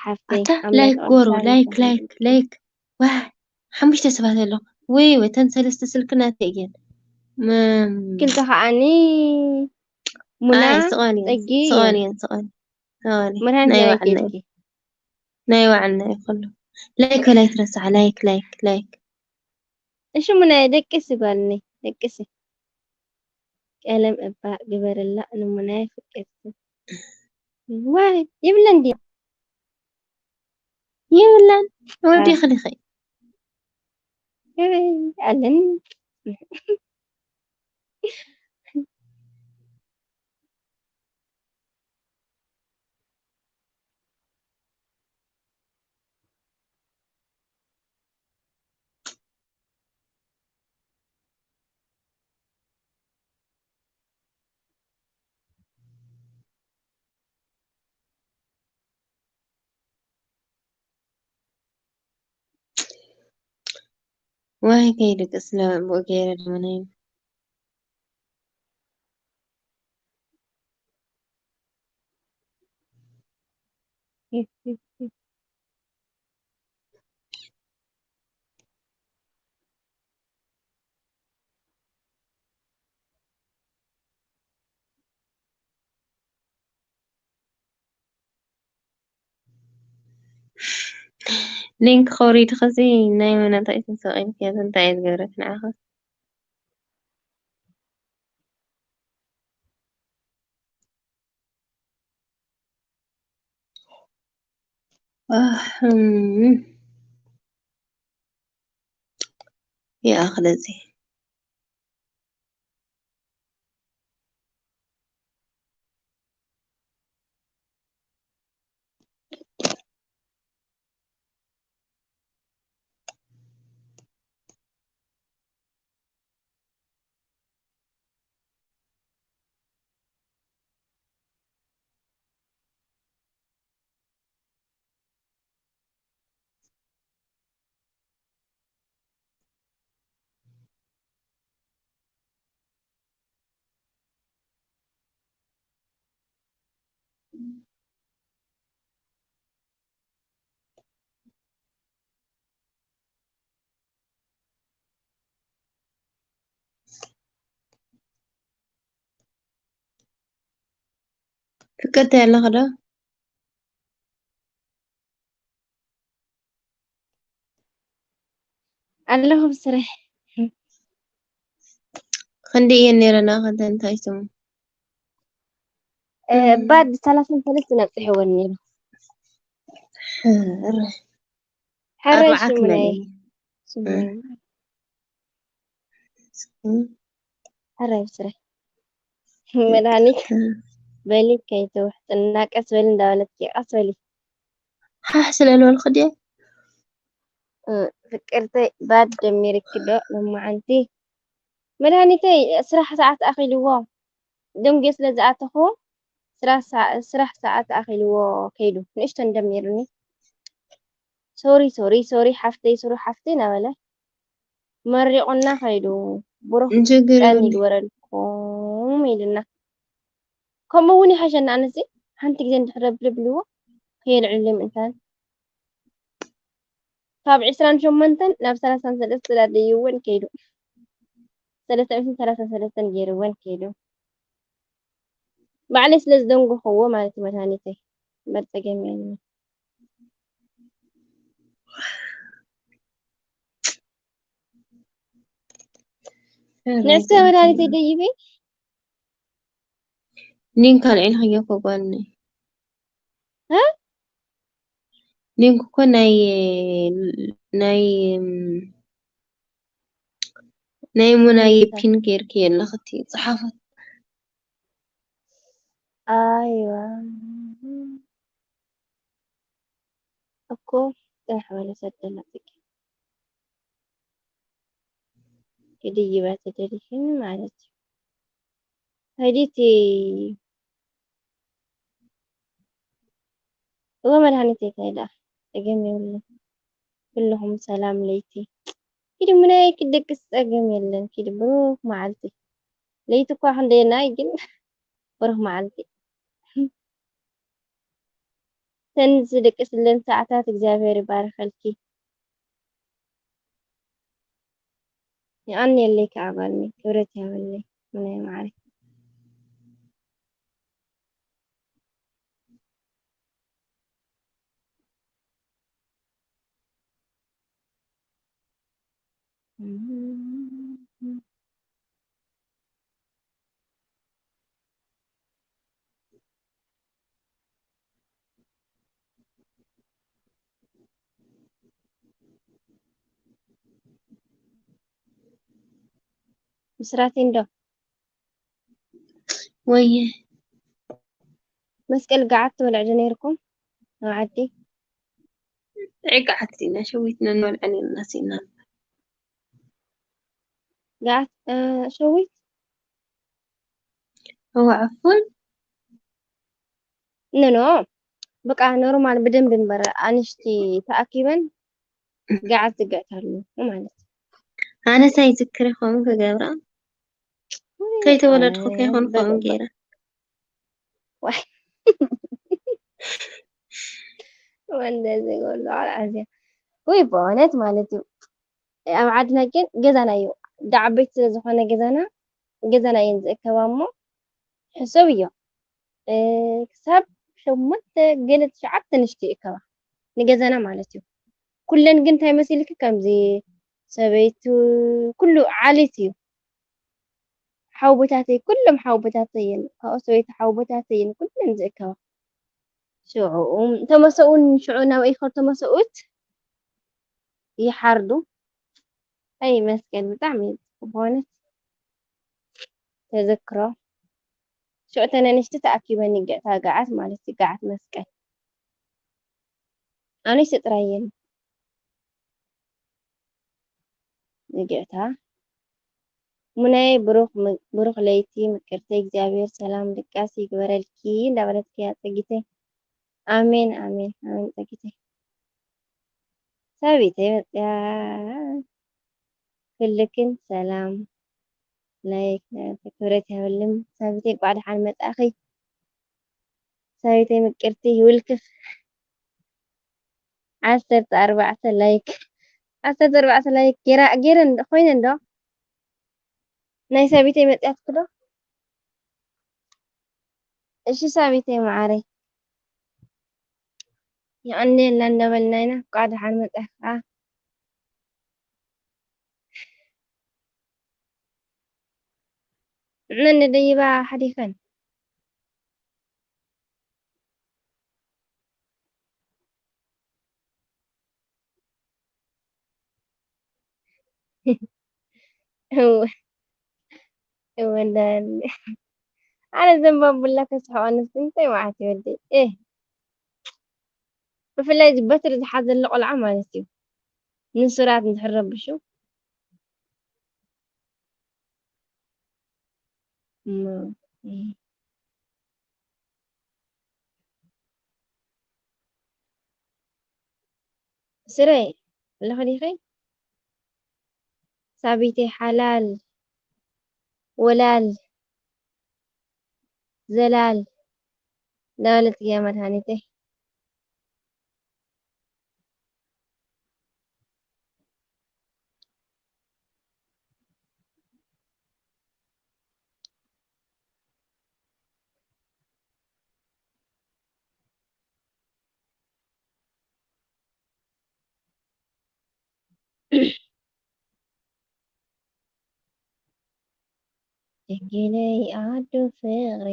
ሓፍተይ ኣታ ኣምላኽ ላይክ ጎሩ ቅዱሳን ላይክ ይባርክ። ላይክ ላይክ። ዋይ ሓሙሽተ ሰባት ኣለኹ። ወይ ወይ ተን ሰለስተ ስልኪ ናተይ እየን። መም ክልተ ከዓኒ ሙና ኣይ ስቆን እየን ጸጊ ስቆን እየን። እየን ስቆን። ስቆን እየን። መድሃኒት ናይ ናይ ባዕልና እዩ። ኬድኪ። ናይ ባዕልና እዩ ኩሉ። ላይክ ላይክ ረሳዕ ላይክ ላይክ ላይክ። እሺ ሙናየ ደቅሲ ጓልኒ ደቅሲ። ቀለም እባ ግበርላ ንሙናየ ፍቅርቲ። ዋይ ይብለን ድዩ? የብላን። ወዲኺ ዲኺ? ኣይ ኣለኒ። ዋይ ከይድቅስ ለብኡ ገይረ ደመናይ። ሊንክ ከውሪድኺ እዚ ናይ መናታይትን ሰቂልክያ እንታይ እየ ዝገብረክ ንዓኺ? ኣህም። ይኣኽል እዚ። ፍቅርቲ ኣለኺ ዶ? ኣለኹ ብስራሕ። ክንደይ እየን ነይረና? ክንተ እንታይ ስሙ? እ፣ ባድ ሰላሳን ሰለስተን ኣብፅሕወን ነይሩ። ሕረ። ሕረ ኣርባዓ ሽሙናይ። ክንደይ? ሽሙናይ። እ። ሕረ ብስራሕ። መድሃኒት እ። በሊ ከይትውሕጥና ቀስ በሊ እንዳበለትኪ ቀስ በሊ። ሓሕ ስለ ዝበልኩ ድየ? እ፣ ፍቅርተይ ባድ ደሚርኪ ዶ ሎማዓንቲ? መድሃኒተይ ስራሕ ሰዓት ኣኺልዎ ደንጉየ ስለ ዝኣተኹ ስራሕ ሰዓ-፣ ስራሕ ሰዓት ኣኺልዎ ከይዱ ንእሽተን ደሚሩኒ። ሶሪ ሶሪ ሶሪ ሓፍተይ ሶሪ ሓፍተይ እናበለ መሪቑና ከይዱ። ብሩኽ ችግር ቀን የብሉን። ይግበረልኩም ኢሉና። ከምኡ እውን ይሓሸና። ኣነሲ ሓንቲ ግዜ እንድሕር ለብልብልዎ ከየልዕሉ ምእንታን ካብ ዕስራን ሸሞንተን ናብ ሰላሳን ሰለስተን ኣደይወን ከይዱ። ሰለስተ ሚእትን ሰላሳን ሰለስተን ገይርወን ከይዱ። ባዕለይ ስለ ዝደንጎኽዎ ማለት እዩ መድሃኒተይ። እምበር ጸገም የለን። ንዕስከ መድሃኒተይ ደይበይ። ሊንክ ኣልዒልክዮ እኮ ጓልነይ። እ? ሊንክ እኮ ናይ፣ ናይ፣ ናይ ሙናየ ናይ ፒን ጌርክዮ ኣለኺ እቲ ጸሓፈት። ኣይዋ። እኮ ጥራሕ በለ ሰደላ ጽጌ። ክድይባ ተደሊኺ ማለት እዩ። ከይዲቲ እወ መድሃኒተይ እንታይ ደኣ ጸገም የብሉን። ኩልኹም ሰላም ለይቲ። ኪዲ ሙናየ ክደቅስ ጸገም የለን። ኪዲ ብሩኽ መዓልቲ። ለይቲ እኳ ክንደየናይ ግን ብሩኽ መዓልቲ። እተን ዝድቅስለን ሰዓታት እግዚኣብሔር ይባርኸልኪ። የቐንየለይ ከዓ ጓልነይ፣ ክብረት ይሃበለይ ሙናየ መዓረይ። ብስራተይ እንዶ ወየ መስቀል ገዓት ትበልዕ ዶ ነይርኩም ኣብ ዓዲ? ጥዑይ ገዓት ኢና ሸዊትና ንበልዐ ነርና ሲና ገዓት እ፣ ሸዊት እወ ዕፉን ኖ ኖ በቃ ኖርማል ብደንብ እምበር ኣንሽቲ ተኣኪበን ገዓት ዝግዕታሉ ማለት እዩ። ኣነስ ኣይዝክር ይኸውን ክገብራ ከይተወለድኩ ከይኾን ኸውን ገይረ ወንደ ዝጎሎ ኣዝያ ወይ በእውነት ማለት እዩ። ኣብ ዓድና ግን ገዛና እዩ ዳዓበይቲ ስለ ዝኾነ ገዛና ገዛና እየን ዝእከባ እሞ ሕሰብ እዮ እ፣ ክሳብ ሸሞንተ ገለ ትሽዓተ ንሽቲ ይእከባ ንገዛና ማለት እዩ። ኩለን ግን እንታይ መሲልኪ ከምዚ ሰበይቱ ኩሉ ዓሌት እዩ። ሓውቦታተይ ኩሎም ሓውቦታተይ እየን ካብኡ ሰበይቲ ሓውቦታተይ እየን ኩለን ዝእከባ። ሽዑ ተመሰኡ ሽዑ ናብኡ ይኸዱ ተመሰኡት ይሓርዱ። ኣይ መስቀል ብጣዕሚ እዩ ጽቡቅ በእውነት ተዘክሮ። ሽዑ እተን ኣንሽቲ ተኣኪበን ይግዕታ ገዓት ማለት እዩ ገዓት መስቀል። ኣንሽቲ ጥራይ እየን ዝግዕታ። ሙናየ ብሩኽ ም- ብሩኽ ለይቲ ምቅርተይ እግዚኣብሔር ሰላም ድቃስ ይግበረልኪ እንዳበለትኪ እያ ጸጊተይ። ኣሜን ኣሜን ኣሜን ጸጊተይ። ሳቢተይ መጽያ ኩልክን ሰላም ላይክ ክብረት ይሃበልም ሳቢተይ እንቋዕ ደሓን መጻእኺ። ሳቢተይ ምቅርቲ ይውልክፍ ዓሰርተ ኣርባዕተ ላይክ ዓሰርተ ኣርባዕተ ላይክ ጌራ ጌረ ኮይነ እንዶ ናይ ሳቢተይ መጽያትኪ ዶ? እሺ ሳቢተይ መዓረይ የቐንየልና እንዳበልና ኢና። እንቋዕ ደሓን መጻእኪ ከዓ ንዕነን ንደይባ ሓዲኸን እወ እወ እንዳበል ኣነ ዘንባቡላ ከስሕቆ ኣነስ እንታይ መዓት ይወደይ እ ብፍላይ እዚ በትሪ ዝሓዘለ ቆልዓ ማለት እዩ ንሱራት እንድሕር ረብሹ እሞ ስረይ ኣለኺ ዲኺ ሳቢተይ ሓላል ወላል ዘላል እንዳበለት እያ መድሃኒተይ ድንግለይ ኣዶ ፍቕሪ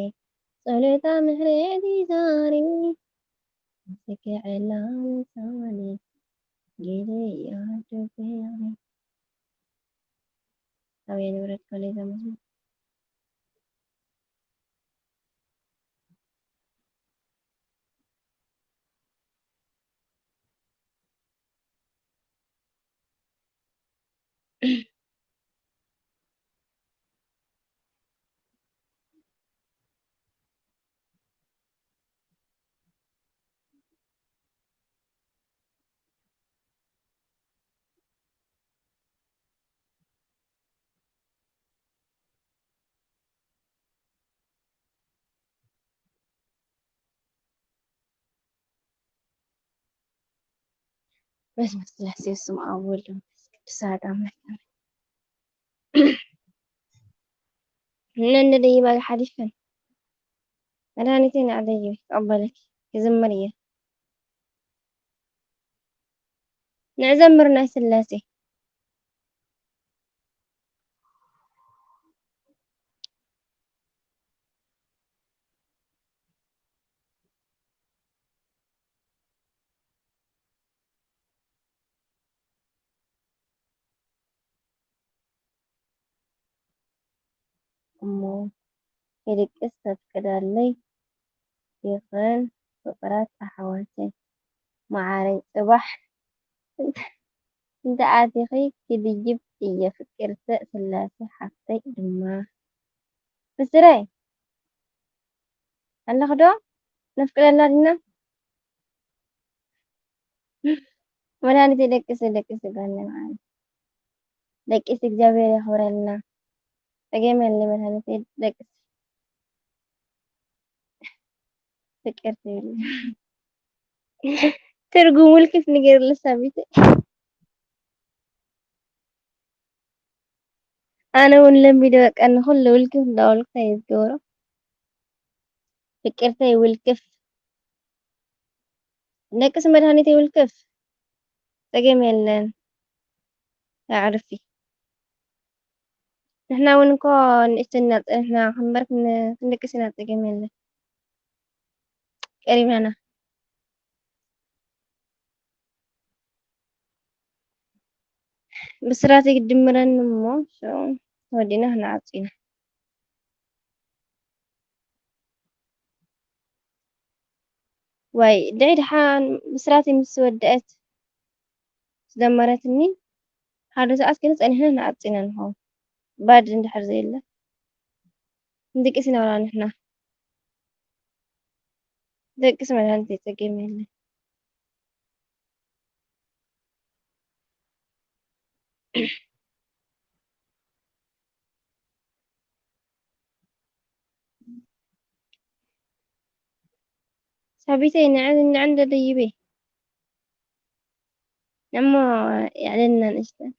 ጸሎታ ምሕረት ይዛሪ ዝስክዐላ ምሳሌ ድንግለይ ኣዶ ፍቕሪ ኣበየ ንብረት ኮለይ ዘመስሉ በስመ ስላሴ ስም ኣብ ወልድ መንፈስ ቅዱስ ኣሐዱ ኣምላክ ኣሜን። እነ እንደ ደይባ ሓሊፈን መድኃኒቴ ንዕደይ ይቀበለኪ ክዝምር እየ። ንዕዘምር ናይ ስላሴ። እሞ ክድቅስ ተፍቅዳለይ ይኽን ፍቅራት ኣሕዋተይ መዓረይ ጽባሕ እንተ ኣቲኺ ክድይብ እየ ፍቅርተ ስላሴ ሓፍተይ ድማ ብስረይ ኣለኽዶ ነፍቅደላ ዲና መድኃኒት ደቅስ ደቅስ ጋለ ማለት ደቅስ እግዚኣብሔር ያኽብረልና። ጸገም የለ መድኃኒት ደቅስ ፍቅር ትብል ትርጉም ውልክፍ ንገር ልሳቢት ኣነ እውን ለምቢደ በቃ ንኹሉ ውልክፍ እንዳወልኩ እንታይ ዝገብሮ ፍቅርተይ ውልክፍ ደቅስ መድኃኒት ይውልክፍ ጸገም የለን። ኣዕርፊ ንሕና እውን እኮ ንእሽተና ጸንሕና ክንበር ክንደቅስ ኢና ጸገም የለን። ቀሪብናና ብስራት ይድምረኒ እሞ ወዲና ክንዓጹ ኢና። ዋይ ደይ ደሓን ብስራተይ ምስ ወደአት ዝደመረትኒ ሓደ ሰዓት ግን ጸኒሕና ንዓጽ ኢና ንኸውን ባድ እንድሕር ዘየለ ንድቅስ ኢና ወላ ንሕና ደቅስ መድሃኒት የጸገም የለ። ሳቢተይ ንዕን ንዕን ደደይበይ እሞ የዕለልና ንእሽተን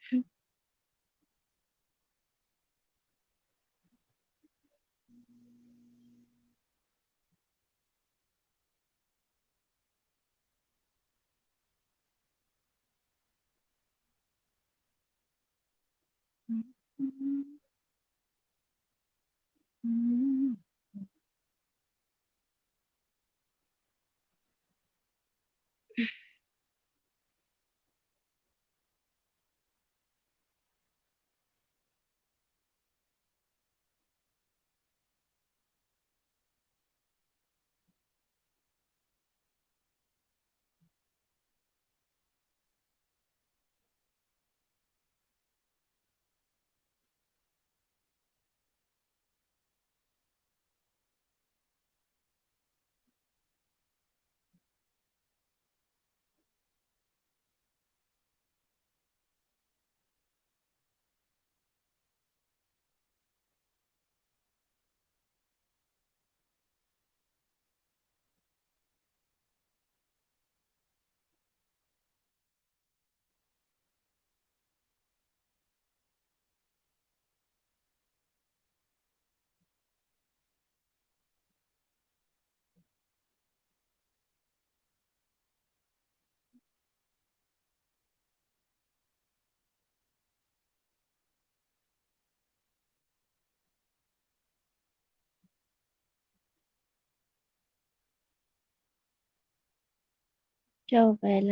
ቻው በላ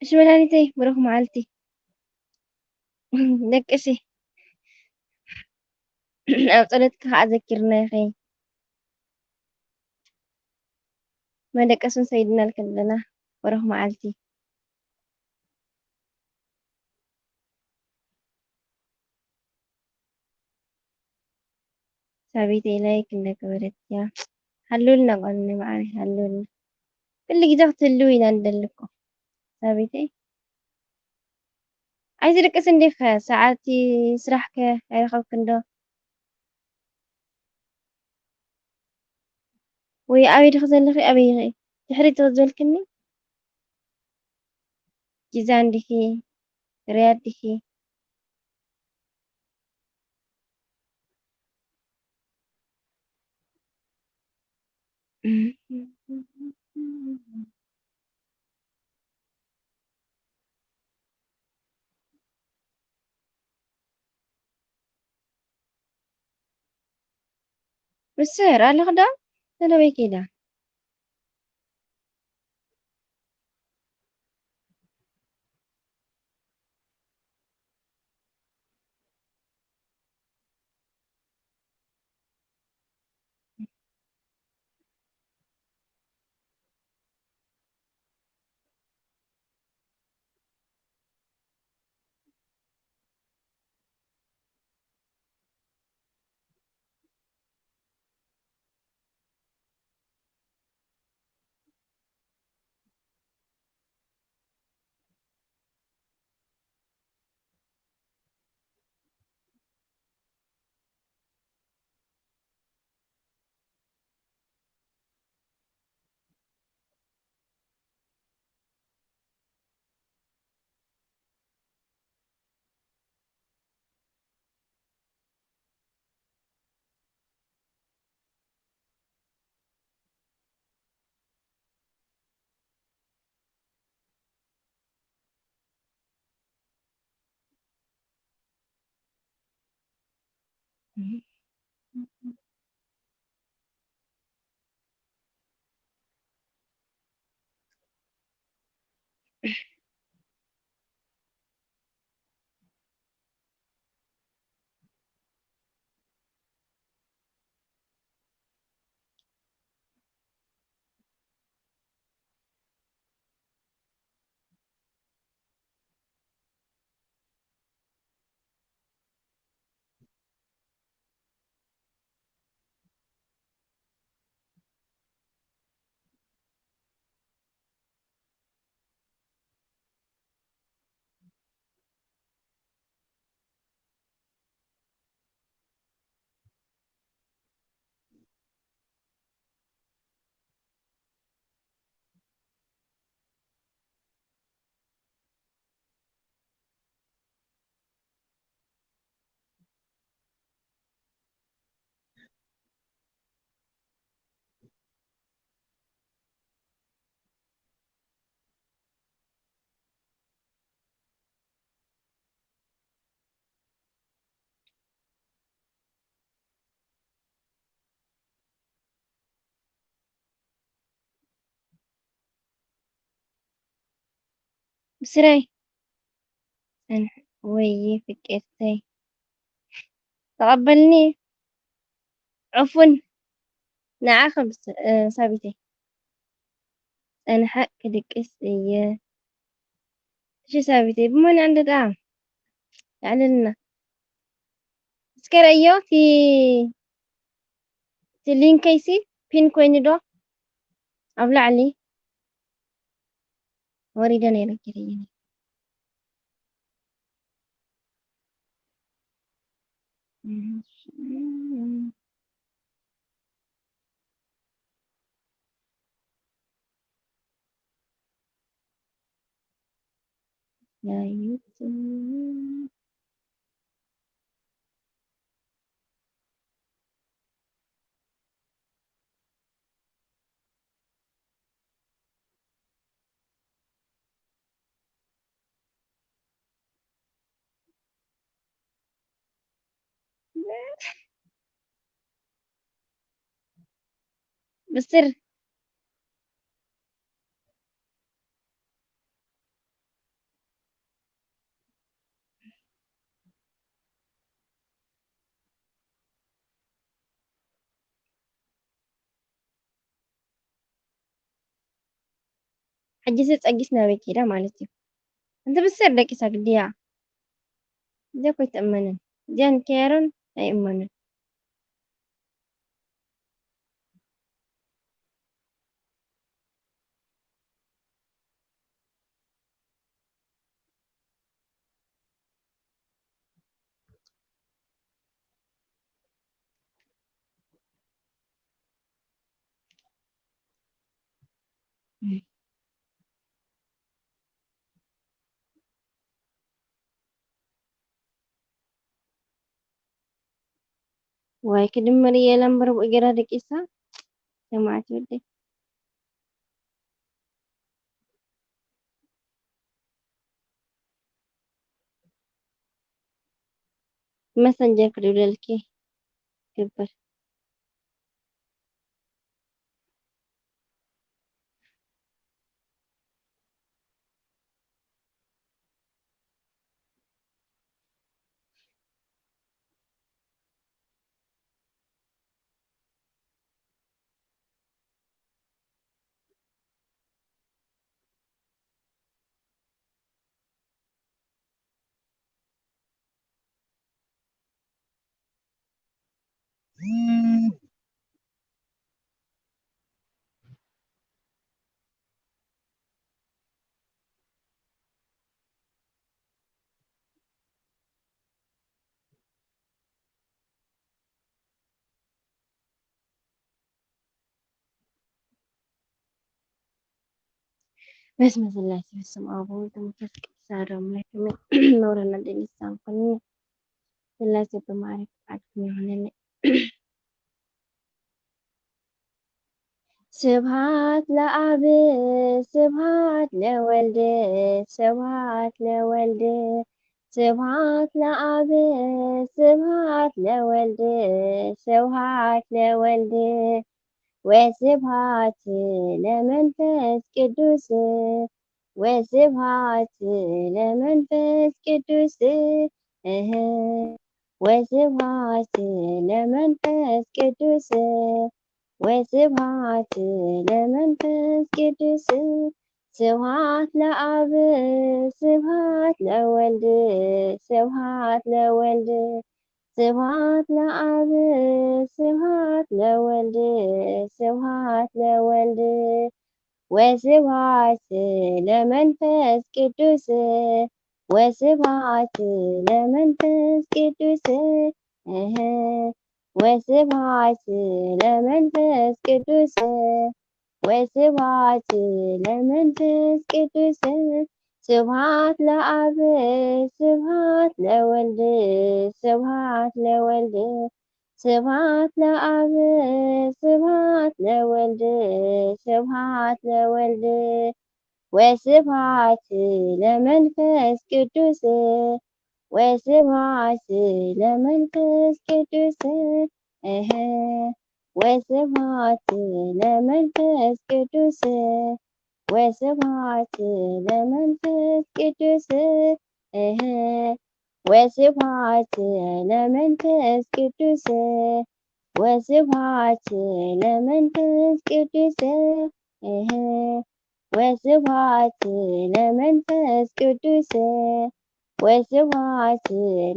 እሺ መድሃኒተይ ብሩኽ መዓልቲ ደቅሲ ኣብ ጸሎትኪ ከዓ ዘኪርና ኢኺ መደቀስን ሰይድና ልክለና ብሩኽ መዓልቲ ሳቢተይ ላይክ እንዳገበረት እያ ሃሉልና ጓል ማዓረይ ሃሉልና ኩሉ ግዜ ክትህልው ኢና ንደሊ እኮ ሳቢተይ ኣይትድቅስ እንዲኸ ሰዓቲ ስራሕከ ኣይረኸብክን ዶ ወይ ኣበይ ድኺ ዘለኺ ኣበይ ኢኺ ድሕሪት ትኽዘልክኒ ጂዛን ዲኺ? ሪያድ ዲኺ? ብስር ኣለኽ ዶ? ተለበይ ከይዳ። ብስረይ፣ ወይ ፍቅርተይ፣ ተቐበልኒ። ዕፉን ንዓኺ ብስ-፣ እ፣ ሳቢተይ። ጸንሐ ክድቅስ እየ። እሺ ሳቢተይ፣ ብመን እንደ ደኣ? የዕልልና። እስከ ረእዮ፣ እቲ፣ እቲ ሊንከይሲ ፒን ኮይኑ ዶ? ኣብ ላዕሊ ወሪደ ነይረ፣ ገይረዮ ነይረ። ብስር። ሕጂስ ጸጊስ ናበይ ከይዳ ማለት እዩ? እንተ ብስር ደቂሳ ግድያ። እዚኣ እኮ ኣይትእመንን። እዚኣን ከያሮን ኣይእመንን። ዋይ ክድምር እየ ለምበር ብእግራ ደቂሳ። ሰማዕቲ ወደይ። መሰንጀር ክድውለልኪ ግበር። በስመ ስላሴ በስመ አብ ወወልድ ወመንፈስ ቅዱስ አሐዱ አምላክ አሜን። መውረና ደሊሳን ኮኒ ስላሴ በማርያም ፍቃድኩም ይሁንልን። ስብሐት ለአብ ስብሐት ለወልድ ስብሐት ለወልድ ስብሐት ለአብ ስብሐት ለወልድ ስብሐት ለወልድ ወስብሐት ለመንፈስ ቅዱስ ወስብሐት ለመንፈስ ቅዱስ እህ ወስብሐት ለመንፈስ ቅዱስ ወስብሐት ለመንፈስ ቅዱስ ስብሐት ለአብ ስብሐት ለወልድ ስብሐት ለወልድ ስብሐት ለአብ ስብሐት ለወልድ ስብሐት ለወልድ ወስብሐት ለመንፈስ ቅዱስ ወስብሐት ለመንፈስ ቅዱስ እህ ወስብሐት ለመንፈስ ቅዱስ ወስብሐት ለመንፈስ ቅዱስ ስብሐት ለአብ ስብሐት ለወልድ ስብሐት ለወልድ ስብሐት ለአብ ስብሐት ለወልድ ስብሐት ለወልድ ወስብሐት ለመንፈስ ቅዱስ ወስብሐት ለመንፈስ ቅዱስ እህ ወስብሐት ለመንፈስ ቅዱስ ወስብሐት ለመንፈስ ቅዱስ እህ ወስብሐት ለመንፈስ ቅዱስ ወስብሐት ለመንፈስ ቅዱስ እህ ወስብሐት ለመንፈስ ቅዱስ ወስብሐት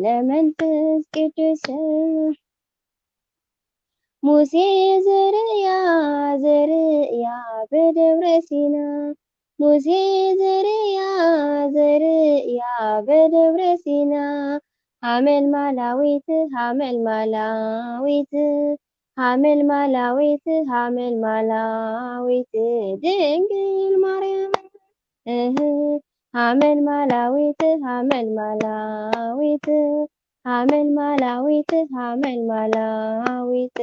ለመንፈስ ቅዱስ ሙሴ ዘርእያ ዘርእያ በደብረ ሲና ሙሴ ዘርእያ ዘርእያ በደብረ ሲና ሐመልማላዊት ሐመልማላዊት ሐመልማላዊት ሐመልማላዊት ድንግል ማርያም እህ ሐመልማላዊት ሐመልማላዊት ሐመልማላዊት ሐመልማላዊት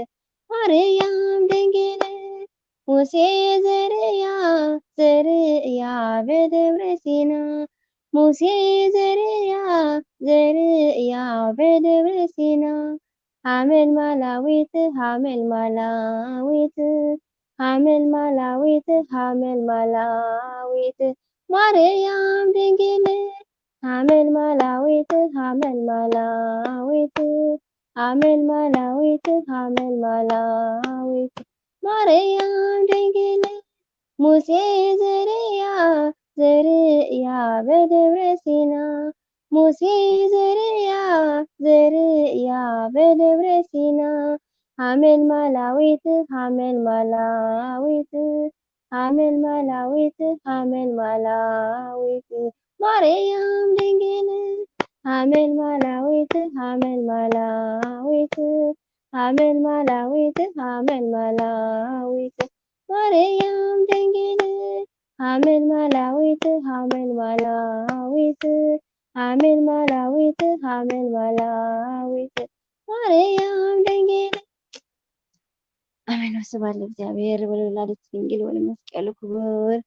ማርያም ድንግል ሙሴ ዘርእያ ዘርእያ በደብረ ሲና ሙሴ ዘርእያ ዘርእያ በደብረ ሲና ሐመልማላዊት ሐመልማላዊት ሐመልማላዊት ሐመልማላዊት ማርያም ድንግል ሐመልማላዊት ሐመልማላዊት ሐመልማላዊት ሐመልማላዊት ማርያም ድንግል ሙሴ ዘርእያ ዘርእያ በደብረ ሲና ሙሴ ዘርእያ ዘርእያ በደብረ ሲና ሐመልማላዊት ሐመልማላዊት ሐመልማላዊት ሐመልማላዊት ማርያም ድንግል ሐመልማላዊት ሐመልማላዊት ሐመልማላዊት ሐመልማላዊት ማርያም ድንግል ሐመልማላዊት ሐመልማላዊት ሐመልማላዊት ሐመልማላዊት ማርያም ድንግል ወስብሐት ለእግዚኣብሔር ወለወላዲቱ ድንግል ወለመስቀሉ ክቡር።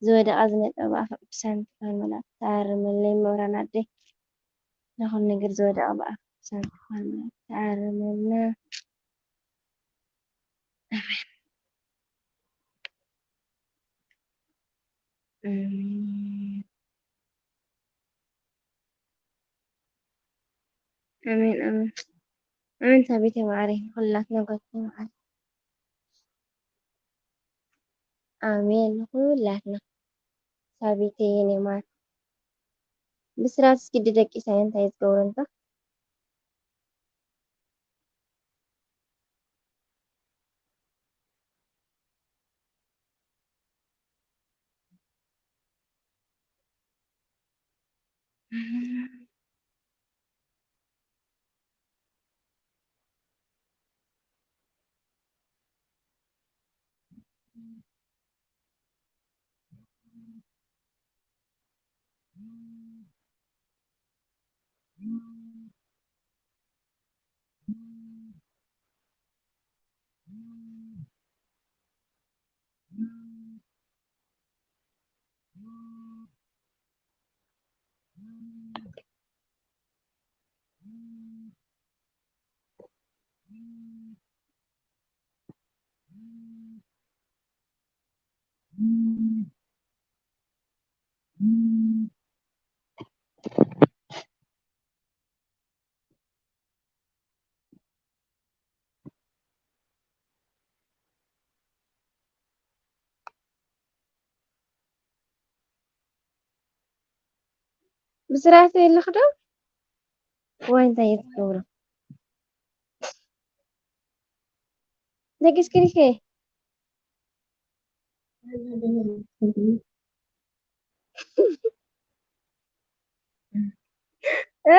ዝወደቐ ዝነጠበ ኣፈ ቅዱሳን ትበሃል መላእክት ተኣረመለይ። መብራን ኣደይ ንኹሉ ነገር ዝወደቐ ብኣፈ ቅዱሳን ትበሃል መላእክት ተኣረመልና። ኣሜን። ኣሜን። ኣሜን፣ ኣሜን። ኣሜን፣ ሳቢተይ ማዓረይ፣ ንኹላትና ጓልተይ ማዓረይ። ኣሜን፣ ንኹላትና ሳቢተይ የኔ ማር። ብስራት እስኪ ደቂሳ እንታይ ዝገብረ እንታ? ብስርዓት የለኽ ዶ? ዋይ እንታይ እየ ዝገብሮ? ደቂስኪ ዲኺ? እ?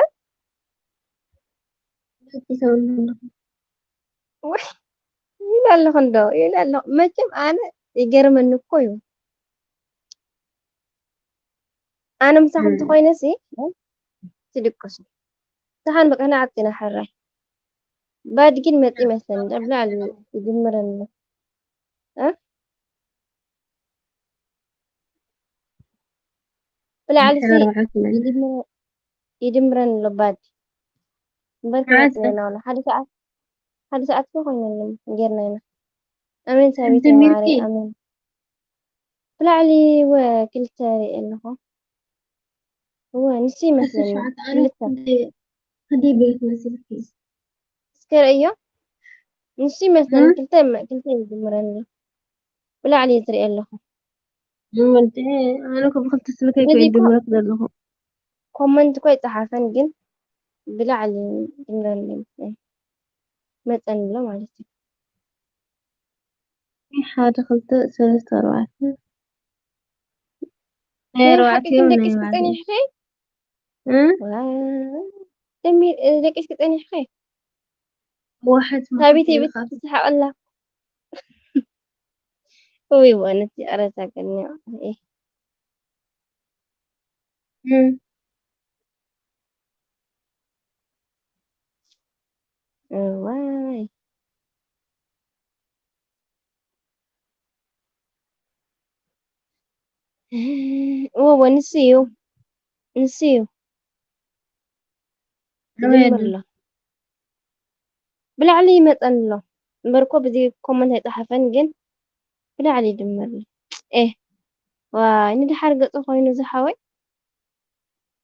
ወይ ይብል ኣለኹ እንዶ፣ ይብል ኣለኹ። መቸም ኣነ ይገርመኒ እኮ እዩ። ኣነ ምሳኹም እም። ተኾይነሲ ትድቅሱ። ምሳኻን በቃ ንዓጥና ሕራይ። ባድ ግን መፂ ይመስለኒ፣ ኣብ ላዕሊ ይድምረኒ። እ? ብላዕሊ ሲ ድሕሪ ኣርባዕተ ማለት ይድምረ-፣ ይድምረኒ ኣሎ ባድ። እምበር መዓስ? ክመፅእ ኢና ዋላ ሓደ ሰዓት፣ ሓደ ሰዓት እኮ ኮይነኒ ጌርና ኢና። ኣሜን ሳቢት እንትን ማሪ፣ ሚልኪ? ኣሜን። ብላዕሊ ወ-፣ ክልተ ርኢ ኣለኹ። እወ፣ ንሱ ይመስለኒ። ተስፋ ኣነ ክልተ። ክንደይ፣ ክንደይ ቤት መሲልኪ? እስከ ርእዮ። ንሱ ይመስለኒ። እም? ክልተ፣ ክልተ ይድምረኒ። ብላዕሊ ትርኢ ኣለኹ። እም፣ እንዴ፣ ኣነ እኮ ብክልተ ስልከይ እኮ ነዚ እኮ ይድምረክ ዘለኹ። ኮመንት እኮ ኣይጸሓፈን፣ ግን ብላዕሊ ይድምረኒ ይመስለኒ። መጸኒ ኣሎ ማለት እዩ። ሓደ፣ ክልተ፣ ሰለስተ፣ ኣርባዕተ። ናይ ናይ ኣርባዕተ ሓቂ ግን እዮም ናይ ደቂስኪ ባዕለይ። ጸኒሕኺ? እ? ዋይ፣ ደሚ-፣ እ፣ ደቂስኪ ጸኒሕኺ? ዋሕድ ሳቢተይ መኽፈቲ ቤት ይኸፍት። ትስሕቕ ኣላ። ውይ፣ በእውነት ይቕረታ ግን እኔ፣ እህ። እም። እዋይ። እወ፣ ንሱ እዩ። ንሱ እዩ። ኣበይ ይድምር ኣሎ? ኣሎ። ብላዕሊ ይመጸኒ ኣሎ። እምበር እኮ ብዚ ኮመንት ኣይጸሓፈን፣ ግን ብላዕሊ ይድምር ኣሎ። ኤህ፣ ዋይ፣ ንደሓር ገጹ ኮይኑ ዝሓወይ።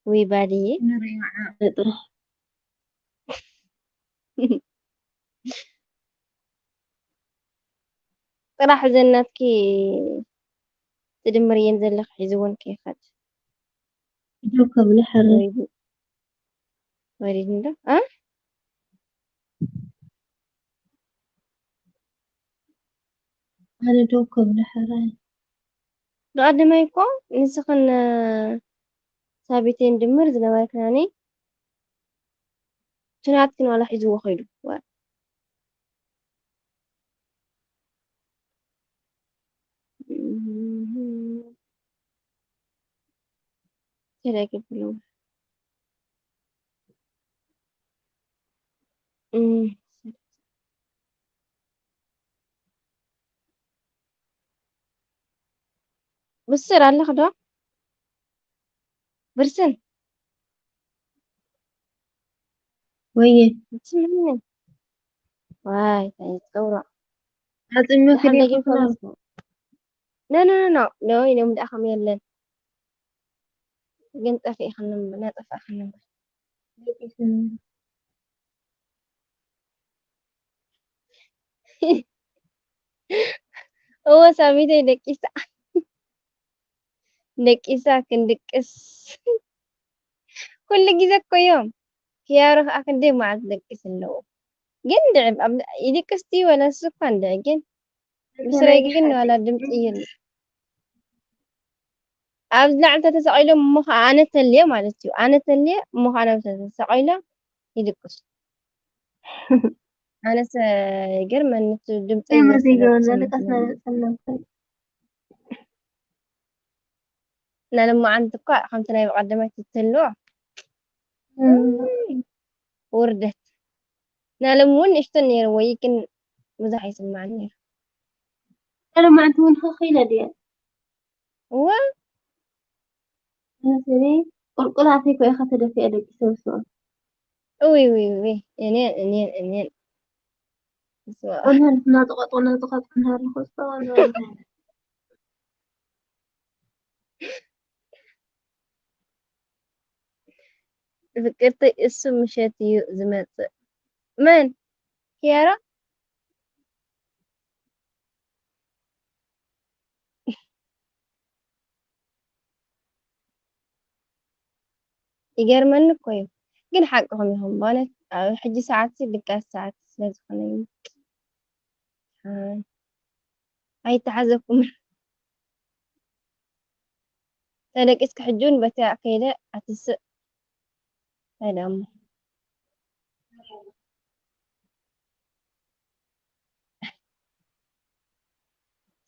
ውይ ባድዬ። ንሪኦ ዓቕሊ ጥራሕ። ጥራሕ እዘን ናትኪ ትድምርየን ዘለኺ ሒዝወን ከይኸድ። ደው ከብለ ሕራይ። ወሪድ-፣ ወሪድ እንዶ? ኣ? ኣነ ደው ከብለ ሕራይ። ብቐደማይ እኮ ንስኽን ሳቢተይን ድምር ዝነበርክናኒ እቲ ናትክን ዋላ ሒዝዎ ኸይዱ። ዋ። ተደግብሉ። እም። ብስር ኣለኽ ዶ? ብርስን። ወየ ትስምዕኒ? ዋይ፣ እንታይ ትገብሮ? ኣጽሚኺ ደሓን ዲኺ ደጊም ክላስ? ኖ፣ ኖ፣ ኖ፣ ኖ። ኖ፣ ኢሎም ደኣ ከም የለን። ግን ጠፊእኽኒ እምበር፣ ናጠፋእኽኒ እምበር። እወ፣ ሳሚተይ ደቂሳ። ደቂሳ ክንድቅስ። ኩሉ ግዜ እኮ እዮም። ኪያሮ ከኣ ክንደይ መዓልቲ ደቂስ ኣለዎ። ግን ድዕብ፣ ኣብ፣ ይድቅስ ድዩ ወላ ንሱ እኳ እንድዒ፣ ግን ብስረይ ግን ዋላ ድምፂ የለ። ኣብዚ ላዕሊ ተተሰቒሎም እሞ ኸዓ ኣነ ተልየ ማለት እዩ። ኣነ ተልየ እሞ ኸዓ ናብ ተሰቒሎም ይድቅሱ። ኣነስ ይገርመኒ እቲ ድምፂ የምር ይመስል ዘይገርም ዝሰምዕ ዘልቀስ ነይሩ። ጸለምኩ። ናለማዓንቲ እኳ ከምቲ ናይ ብቐደማይ ትትልዎ እም፣ ውርደት። ናሎም እውን ንእሽተን ነይርዎ፣ ግን ብዙሕ ኣይስማዕን ነይሩ። ሎማዓንቲ እውን ኸኽ ኢለ ድየ? እወ፣ መሰለይ ቁልቁል ኣፈይ ኮ ኢኻ ተደፊኣ ደቂ ሰብ ስዋ። እውይ፣ እውይ፣ እውይ፣ እኔን፣ እኔን፣ እኔን። ስማ፣ ወላሂ እናተቆጥቁ፣ እናተቆጥቁ እናሃለኹ ስዋ። ፍቅርተይ እሱ ምሸት እዩ ዝመጽእ። መን? ኪያራ? ይገርመኒ እኮ እዩ። ግን ሓቅኹም ኢኹም። በእውነት ኣብ ሕጂ ሰዓትሲ ድቃስ ሰዓት ስለ ዝኾነ እዩ። ኣይ፣ ኣይተሓዘኩምን። ተደቂስኪ ሕጂ እውን በቲ ከይደ ኣትስእ። እንታይ ደኣ እሞ።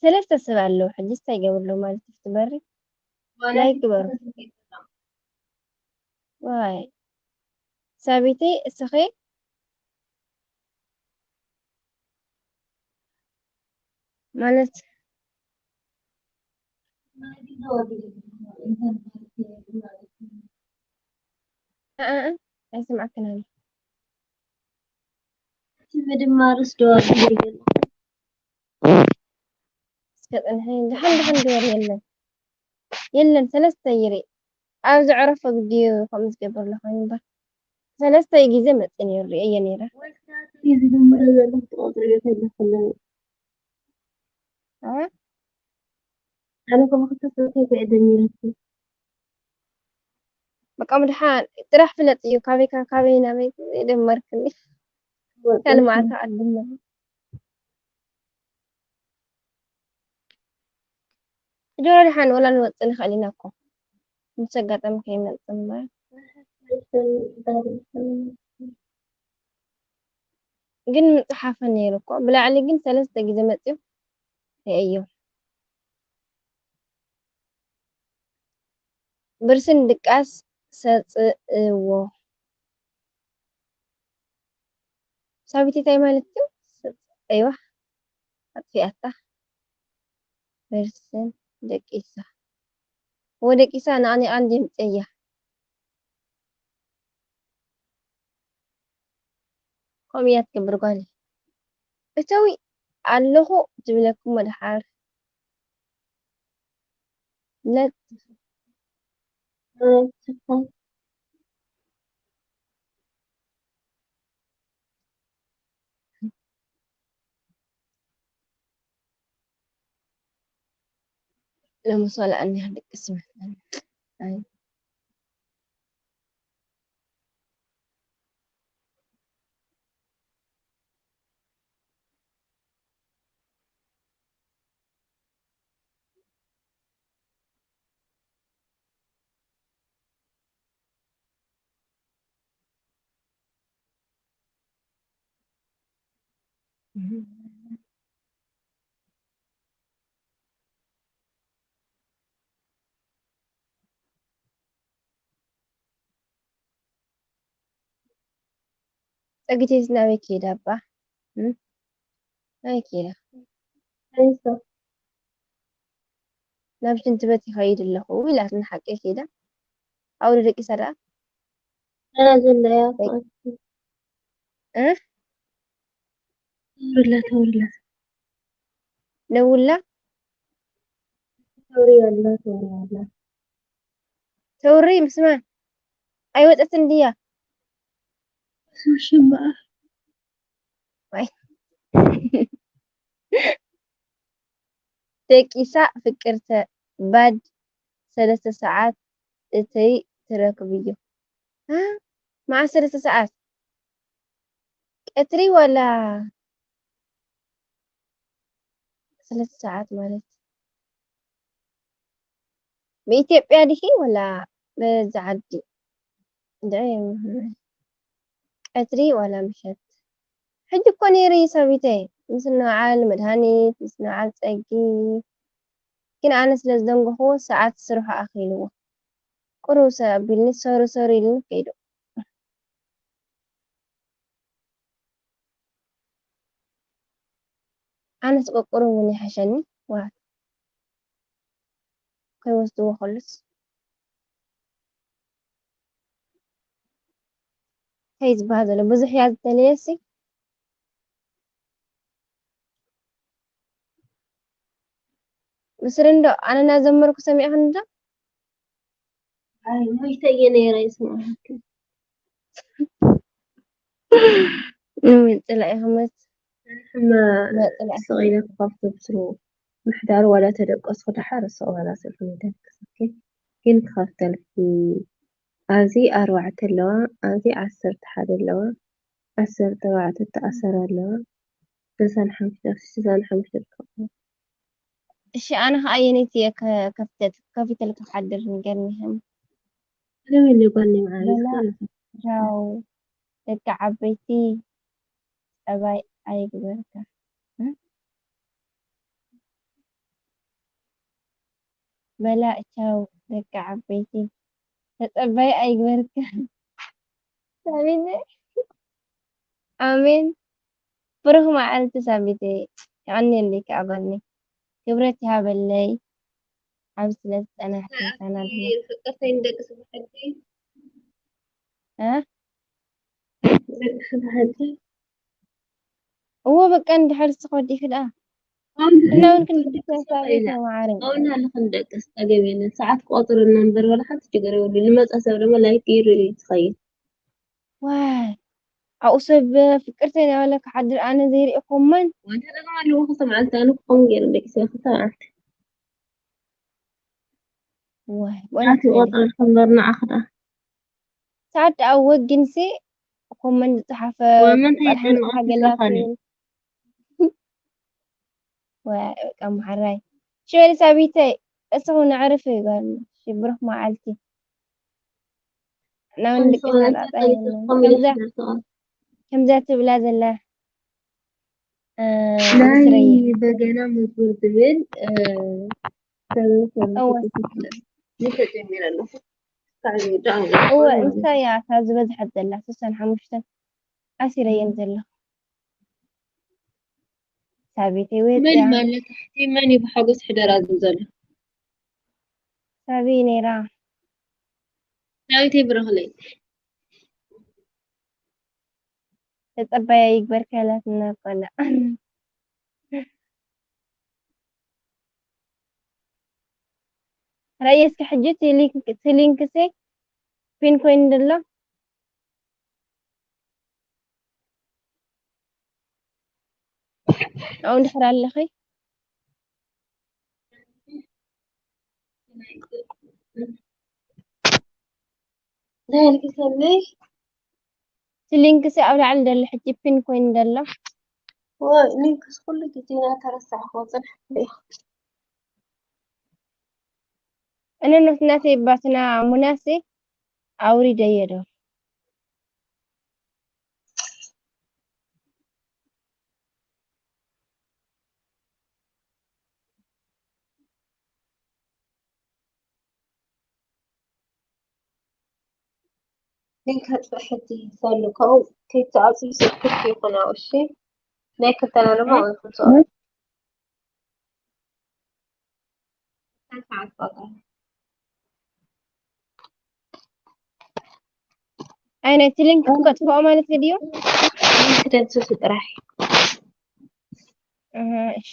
ሰለስተ ሰብ ኣለዉ። ሕጂስ እንታይ ይገብሩ ኣለዉ ማለት እዩ? ትበሪ? ላይክ ግበሩ። ዋይ። ሳቢተይ፣ እስኺ ማለት እ-፣ እ-፣ እ-፣ ኣይሰማዕክን ኣነ። እቲ ምድማርስ ዶ ኣቢሉ ይገለ? እስከ ጽንሒ፣ ደሓን ደሓን ግበር። የለን፣ የለን፣ ሰለስተ ይርኢ። ኣብ ዘዕረፎ ግዲ እዩ ከምኡ ዝገብር ዘሎ ኮይኑ እምበር። ሰለስተ ግዜ መጽእ ነይሩ፣ ርእየ ነይረ። ወይ ስራቱ እዩ ዝድምሮ ዘሎ ክትቆጽርዮ ከለኺ ኣለዎ። እ? ኣነ ከማኺ ተሰብከ ክዕደም ነይረኪ። በቃ ምድሓን ጥራሕ ፍለጥ እዩ። ካበይ ካብ ካበይ ናበይ የደመርክኒ። ካልእ መዓልቲ ኣድምር። ጆሮ ደሓን ወላ ንወጽእ ንኽእል ኢና እኮ። ምስ ኣጋጣሚ ከይመጽእ እምበር። ግን ምጽሓፈ ነይሩ እኮ። ብላዕሊ ግን ሰለስተ ግዜ መጽዩ ርእየዮ። ብርስን ድቃስ ሰጽእዎ። ሳቢት እንታይ ማለት እዩ? ሰጽ-፣ ኣይዋ፣ ኣጥፊኣታ። ብርስን ደቂሳ። ወደቂሳ ንኣኒቓ እንድየ ምጽእያ። ከምኡ እያ ትገብር ጓለይ። እተዊ ኣለኹ ትብለኩም ወደሓር። ለት ለምሳሌ ኣኒሃ ደቂ ስምሕተን። ኣይ። ጸግቴስ ናበይ ከይዳ እባ? እም? ናበይ ከይዳ? ኣይሶ። ናብ ሽንቲ ቤት ይኸይድ ኣለኹ ኢላትኒ። ሓቀይ ከይዳ ኣብኡ ደቂሳ ደኣ ኣላ ዘለያ እ ተውርላ ተውርላ ደውላ ተውሪ ኣላ ተውሪ ኣላ ተውሪ ምስማ ኣይወፀትን ድያ ሽማኣ ደቂሳ ፍቅርተ ባድ ሰለስተ ሰዓት እተይ ትረክብዮ። እ? መዓስ ሰለስተ ሰዓት ቀትሪ ዋላ ሰለስተ ሰዓት ማለት ብኢትዮጵያ ድሂ ዋላ በዚ ዓዲ ቀትሪ ዋላ ምሸት ሕጂ እኮ ነይሩ እዩ ሰቢተይ ምስ ንበዓል መድሃኒት ምስ ንበዓል ፀጊ ግን ኣነ ስለ ዝደንጎኽዎ ሰዓት ስርሑ ኣኺልዎ ቁሩብ ሰብ ኣቢልኒ ሶሪ ሶሪ ኢሉኒ ከይዱ ኣነስ ቁሩብ እውን ይሓሸኒ ዋት ከይወስድዎ ከሉስ እንታይ ዝበሃል ዘሎ ብዙሕ እያ ዝተለየሲ ብስሪ እንዶ ኣነ እናዘመርኩ ሰሚዕኽኒ ዶ ኣይ ሞይተ እየ ነይረ ይስማዓኪ ንምፅላእ ኢኹመት ሕማ ስቕ ኢለ ክኸፍቶ ብስሩ ምሕዳሩ ዋላ ተደቀስኩ ደሓር ስቕ በላ ስልኪ ይደቅስኪ ግን ክኸፍተልኪ ኣብዚ ኣርባዕተ ኣለዋ ኣብዚ ዓሰርተ ሓደ ኣለዋ ዓሰርተ ኣርባዕተ ተኣሰር ኣለዋ ስሳን ሓሙሽተ ስሳን ሓሙሽተ ትኸፍሎ እሺ ኣነ ከ ኣየነይቲ እየ ከፍተት ከፊተልካ ሓድር ንገርኒ ከም ለምን ጓል መዓረይ ቻው ደቂ ዓበይቲ ጸባይ ኣይግበርካ በላ ቻው ደቂ ዓበይቲ ተጸባይ ኣይግበርካ ሳሚነ ኣሜን ብሩኽ መዓልቲ ሳሚተይ የቐንየለይ ከዓ ጓልነይ ክብረት ይሃበለይ ዓብ ስለ ዝጸናሕቲ ቻናል ፍቅርተይ ንደቂ ስብሐቲ እ ደቂ ስብሐቲ እዎ በቃ እንድሕር ስኽ ወዲኺ ደኣ እና እውን ክንድክሰ ሳቢት መዓረይ ኣውና ንክንደቅስ ጸገም የለን ሰዓት ክቆፅር እና ንበር ወላ ሓንቲ ችግር የብሉ ንመፃ ሰብ ድማ ላይክ ገይሩ እዩ ትኸይድ ዋይ ኣብኡ ሰብ ፍቅርተይ እናበለ ክሓድር ኣነ ዘይርኢ ኮመን ወንተ ደማ ኣለዎ ክልተ መዓልቲ ኣነ ክኸውን ገይረ ደቂሰ ክልተ መዓልቲ ዋይ ሰዓት ይቆፅረልኩም በር ንዓኽ ደኣ ሰዓት ደኣ ወጊንሲ ኮመን ዝፀሓፈ ወመንታይ ቃል ሓንቲ ይጨንቆ ሓገላ ክልኻኒ ወይ በቃ መሓራይ ሽበሊ ሳቢተይ እስኹ ነዕርፍ ይጓል ሽብሩክ መዓልቲ ናብ ንድቂ ሰላጣ የለን ከምዛ ከምዛ ትብላ ዘላ እ፣ ናይ ምስረየ በገና መዝሙር ዝብል እ፣ ሰበ ሰበ እወ ተጀሚረ ኣለኹ። ብጣዕሚ ደኣ እወ እንታይ እያ እታ ዝበዝሐት ዘላ ስሳን ሓሙሽተን ኣሲረየን ዘለኹ ሳቤተይ መን ወፅያ ማለት ታሕቲ መን እዩ ብሓጎስ ሕደራ ዝብል ዘሎ? ሳቢ ነይራ ዳዊተይ ብረኽለይ ተፀባያ ይግበርካ ኢላትና ቆልዓ ራእየ እስኪ ሕጂ እቲ ሊንክ እቲ ሊንክ ሲ ፒን ኮይኑ ደሎ ኣብኡ እንድሕር ኣለኺ ዳይልኪ ሰለይ እቲ ሊንክ ሲ ኣብ ላዕሊ ደሎ ሕጂ ፒን ኮይኑ ደሎ ሊንክስ ኩሉ ግዜ እናተረሳዕኩ ፅንሕ እነነት ናተይ ባትና ሙናሲ ኣውሪደዮ ዶ ሊንክ ኣጥፍእ ሕጂ ሰሉ ካብኡ ከይትኣፅዩ ሰብ ክፍቲ ይኹን ኣብኡ እሺ ናይ ክልተና ድማ እ? ወይ ክልትኦም ሰዓት ቆጸራ። ኣይ፣ ነቲ ሊንክ ክተጥፍኦ ማለት ድዩ? ሊንክ ደምስሱ ጥራሕ። እህ፣ እሺ።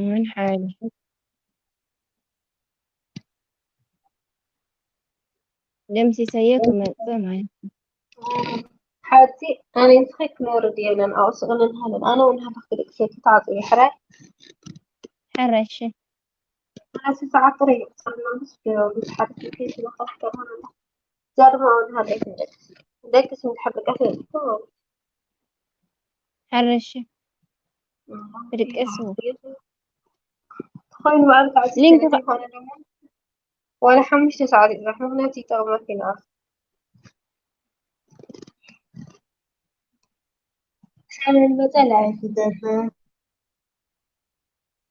ምን ሓይሊ ደምሲሰዮ ክመጽእ ማለት እዩ። ሓቲ ኣነ ንስኺ ክንወርድ የብለን፣ ኣብኡ ስቕ ንበል። ኣነ እውን ሃለኽ ክድቅሰኪ ተዓጽዩ ሕራይ። ሕራይ፣ እሺ። ሰላሳ ሰዓት ጥራይ እዩ ቁጽሪ፣ መንግስቲ ብዙሓት ስልኪ ስለዝተኸፍተ ማለት እዩ። እዛ ድማ እውን ሃለይ ክንደቅስ። ደቅስ እንድሕር ደቀሰ ይጥፋ ማለት እዩ። ሕራይ፣ እሺ። እም፣ ክድቅስ እዩ። ኮይኑ በዓል ከዓ ሊንክ ስለዘይኮነ ድማ ዋላ ሓሙሽተ ሰዓት ይጽናሕ፣ ምኽንያቱ ይጠቕመኪ ንዓኺ። ሰላም መጸ ላይፍ ይገብር።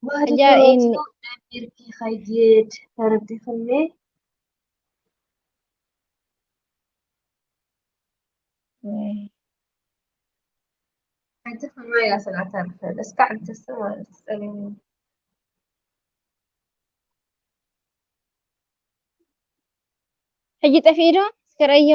ባህሪ ሕጂ ተዋጽኦ ኢን- ደሚርኪ ኸይድ ተረዲኽኒ። ወይ። ሓንቲ ከማይ እያ ስለ ኣተርፈ፣ በስካዕ እንተስተ ማለት ጸሊም። ሕጂ ጠፊኡ ዶ? እስከ ረእዮ።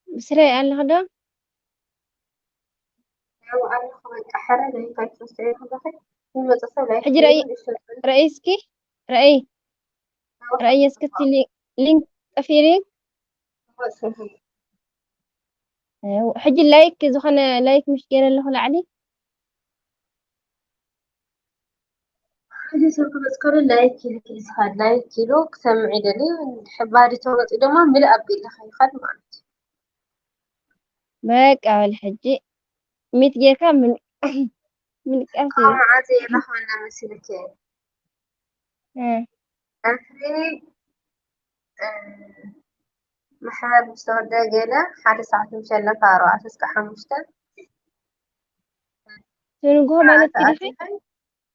ብስረይ ኣለኽ ዶ? ያው ኣለኹ በቃ፣ ሕረ ናይ ፓትሮስ ተይረኽበኺ፣ ዝመጸ ሰብ ላይ ሕጂ ረእይ፣ ይፈልጥ። ረእይ እስኪ፣ ረእይ፣ ረእይ እስኪ እቲ ሊ-፣ ሊንክ ጠፊኡ ሊንክ። ወጽኺ። ያው ሕጂ ላይክ፣ ዝኾነ ላይክ ምሽ ገይረ ኣለኹ ላዕሊ። ሓደ ሰብ ክመጽእ ከሎ ላይክ ኢሉ እዩ ዝኸድ፣ ላይክ ኢሉ ክሰምዕ ይደሊ፣ ባዲ ተመጺኡ ድማ ምልእ ኣቢሉ ይኸድ ማለት እዩ። በቃ በል ሕጂ ሚት ጌርካ ምን-፣ ምንቃፍ እዩ። ካብ መዓዝ እየ ረኽበና መሲልኪ? እ። ባትሪ፣ እ፣ ማሕበር ምስ ተወደአ ገለ ሓደ ሰዓት ምሸለካ ኣርባዕተ እስከ ሓሙሽተ ትንግሆ ማለት ሰዓት ዲኺ? ኣቲኺ፣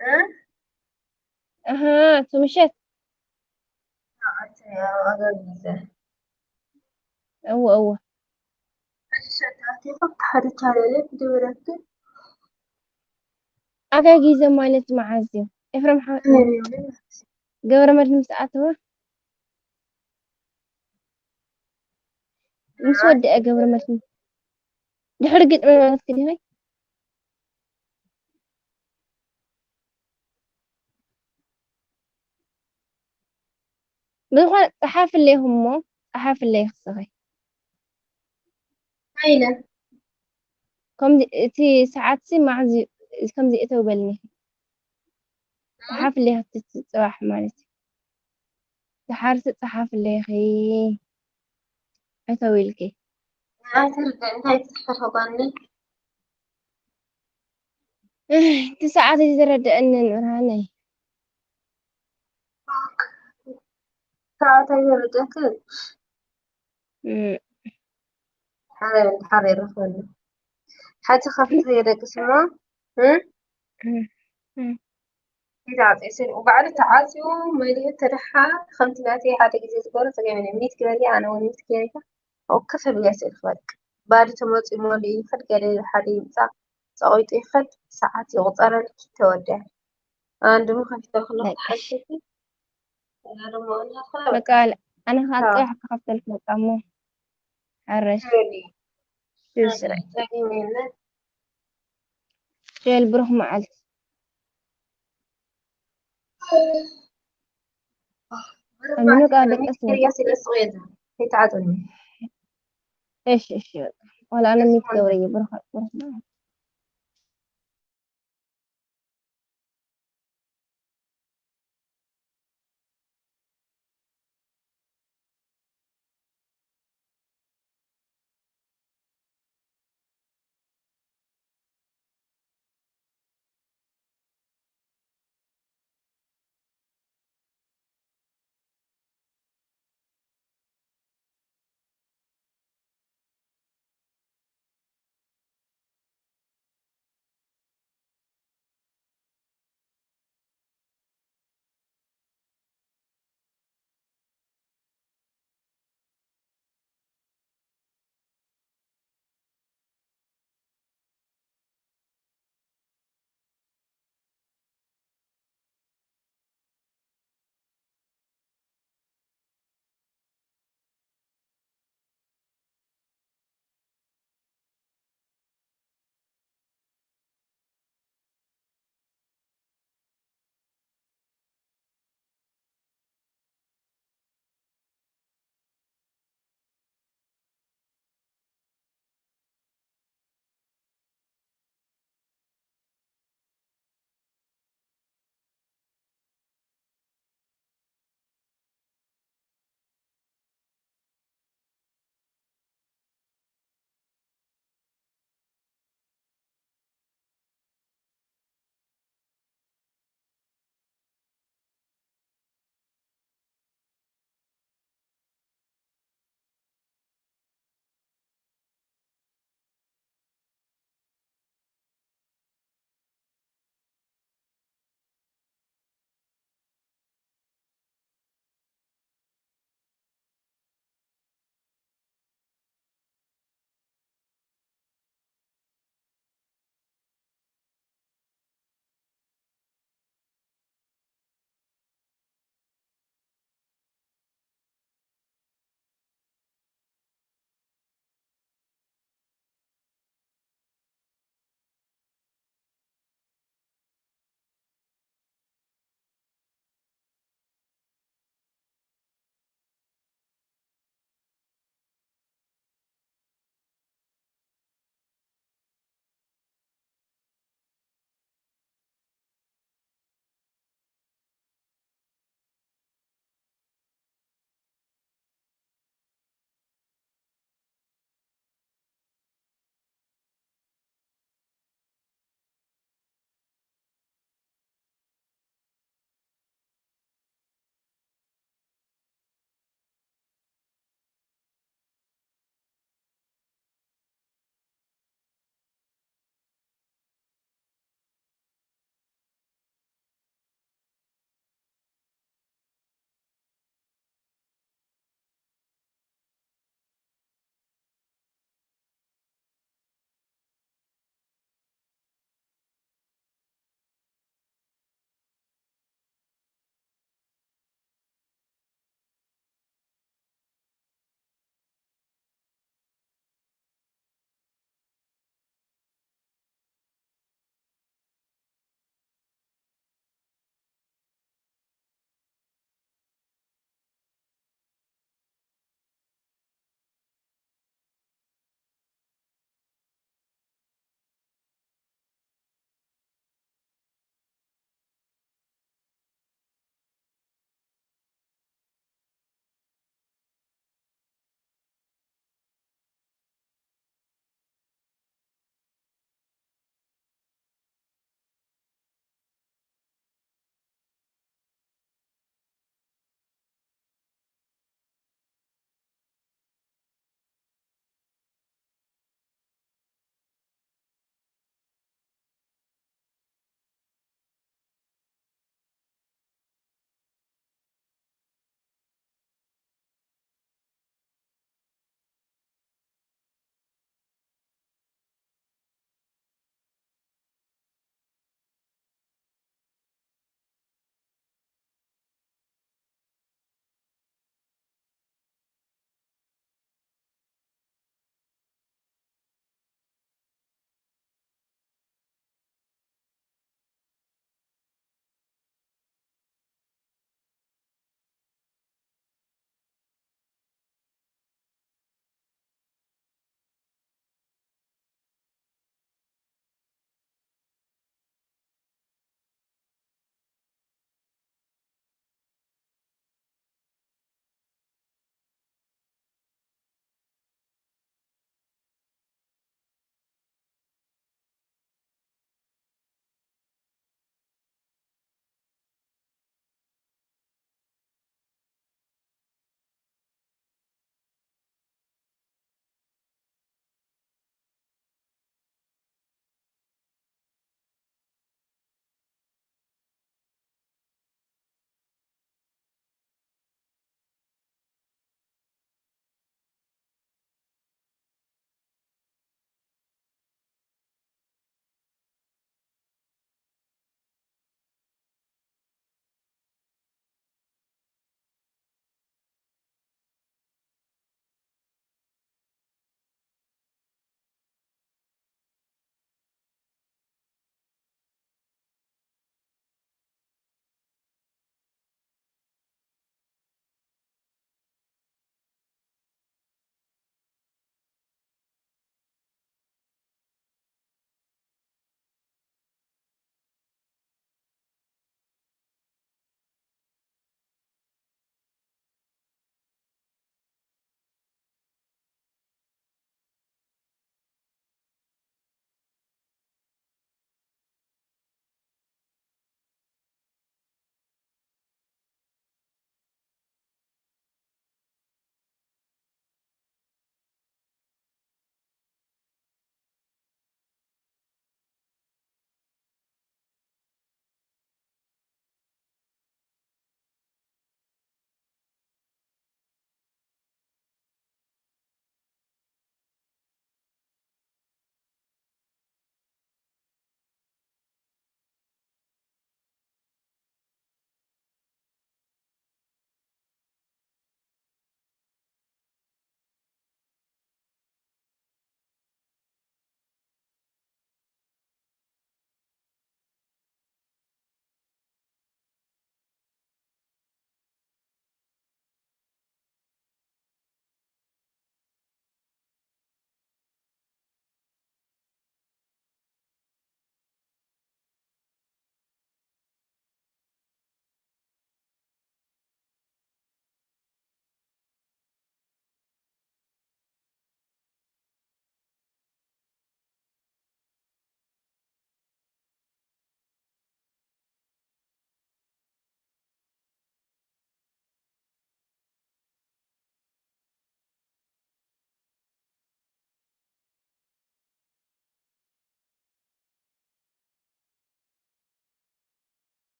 እ? ኣሃ፣ እቲ ምሸት። ሰዓት ኣጋጊዘ። እወ፣ እወ። ሓደ ቻነል ክድውለኪ። ኣጋጊዘ ማለት መዓዝ እዩ? ኤፍረም ሓ-፣ ገብረ መድህን ምስ ኣተወ? ምስ ወድአ ገብረ መድህን። ድሕሪ ግጥሚ ማለት ክዲኸይ? ብዝኾነ ጸሓፍለይ እሞ፣ ጸሓፍለይ ክስኺ። ኣይለ። ከምዚ እቲ ሰዓትሲ መዓዝ እዩ፣ ከምዚ እተው በልኒ። ጸሓፍለይ እቲ ጽባሕ ማለት እዩ። ደሓርሲ ጸሓፍለይ ኢኺ እተው ኢልኪ። መዓዝ ርድእ እንታይ ትጽሕፈ ጓኒ? እህ፣ እቲ ሰዓት እዩ ዝረድአንን ብርሃነይ። ሰዓት ኣይረድአክን? እም። ሓረ፣ ሓረ ይረኽበሉ። ሓንቲ ካብቲ የደቅስ እሞ፣ እም? እም፣ እም። ኢዳ ዓጽዩ ስኒ፣ ባዕሉ ተዓጽዩ መሊኡ ተደሓ፣ ከምቲ ናተይ ሓደ ግዜ ዝገብሮ ጸገም የለን። ሚት ግበሪ፣ ኣነ እውን ሚት ገይረ፣ ኣብኡ ከፍ ብያ ስእልኪ በቃ። ባዲ ተመጺኡ መሊኡ ይኸድ፣ ገለ ሓደ ይምጻእ፣ ጸቒጡ ይኸድ፣ ሰዓት ይቑጸረልኪ፣ ተወዲኣ። ኣነ ድማ ከፊተልኪ ኣለኹ፣ በቃ። ተሓሽኪ። እና ድማ እናትካ በቃ፣ ኣነ ከዓ ኣዎ። ጽባሕ ክኸፍተልኪ በቃ እሞ። ሓረሽ። ይበል እዩ። ሽር ስራይ። ጸገም የለን። ሽር ብሩኽ መዓልቲ። ኣሚኑ ቃል ደቀስ ያ ስለ ስቆየታ ይተዓጠኒ እሺ እሺ በቃ ዋላ ኣነ ሚት ገብረ ይብርኻ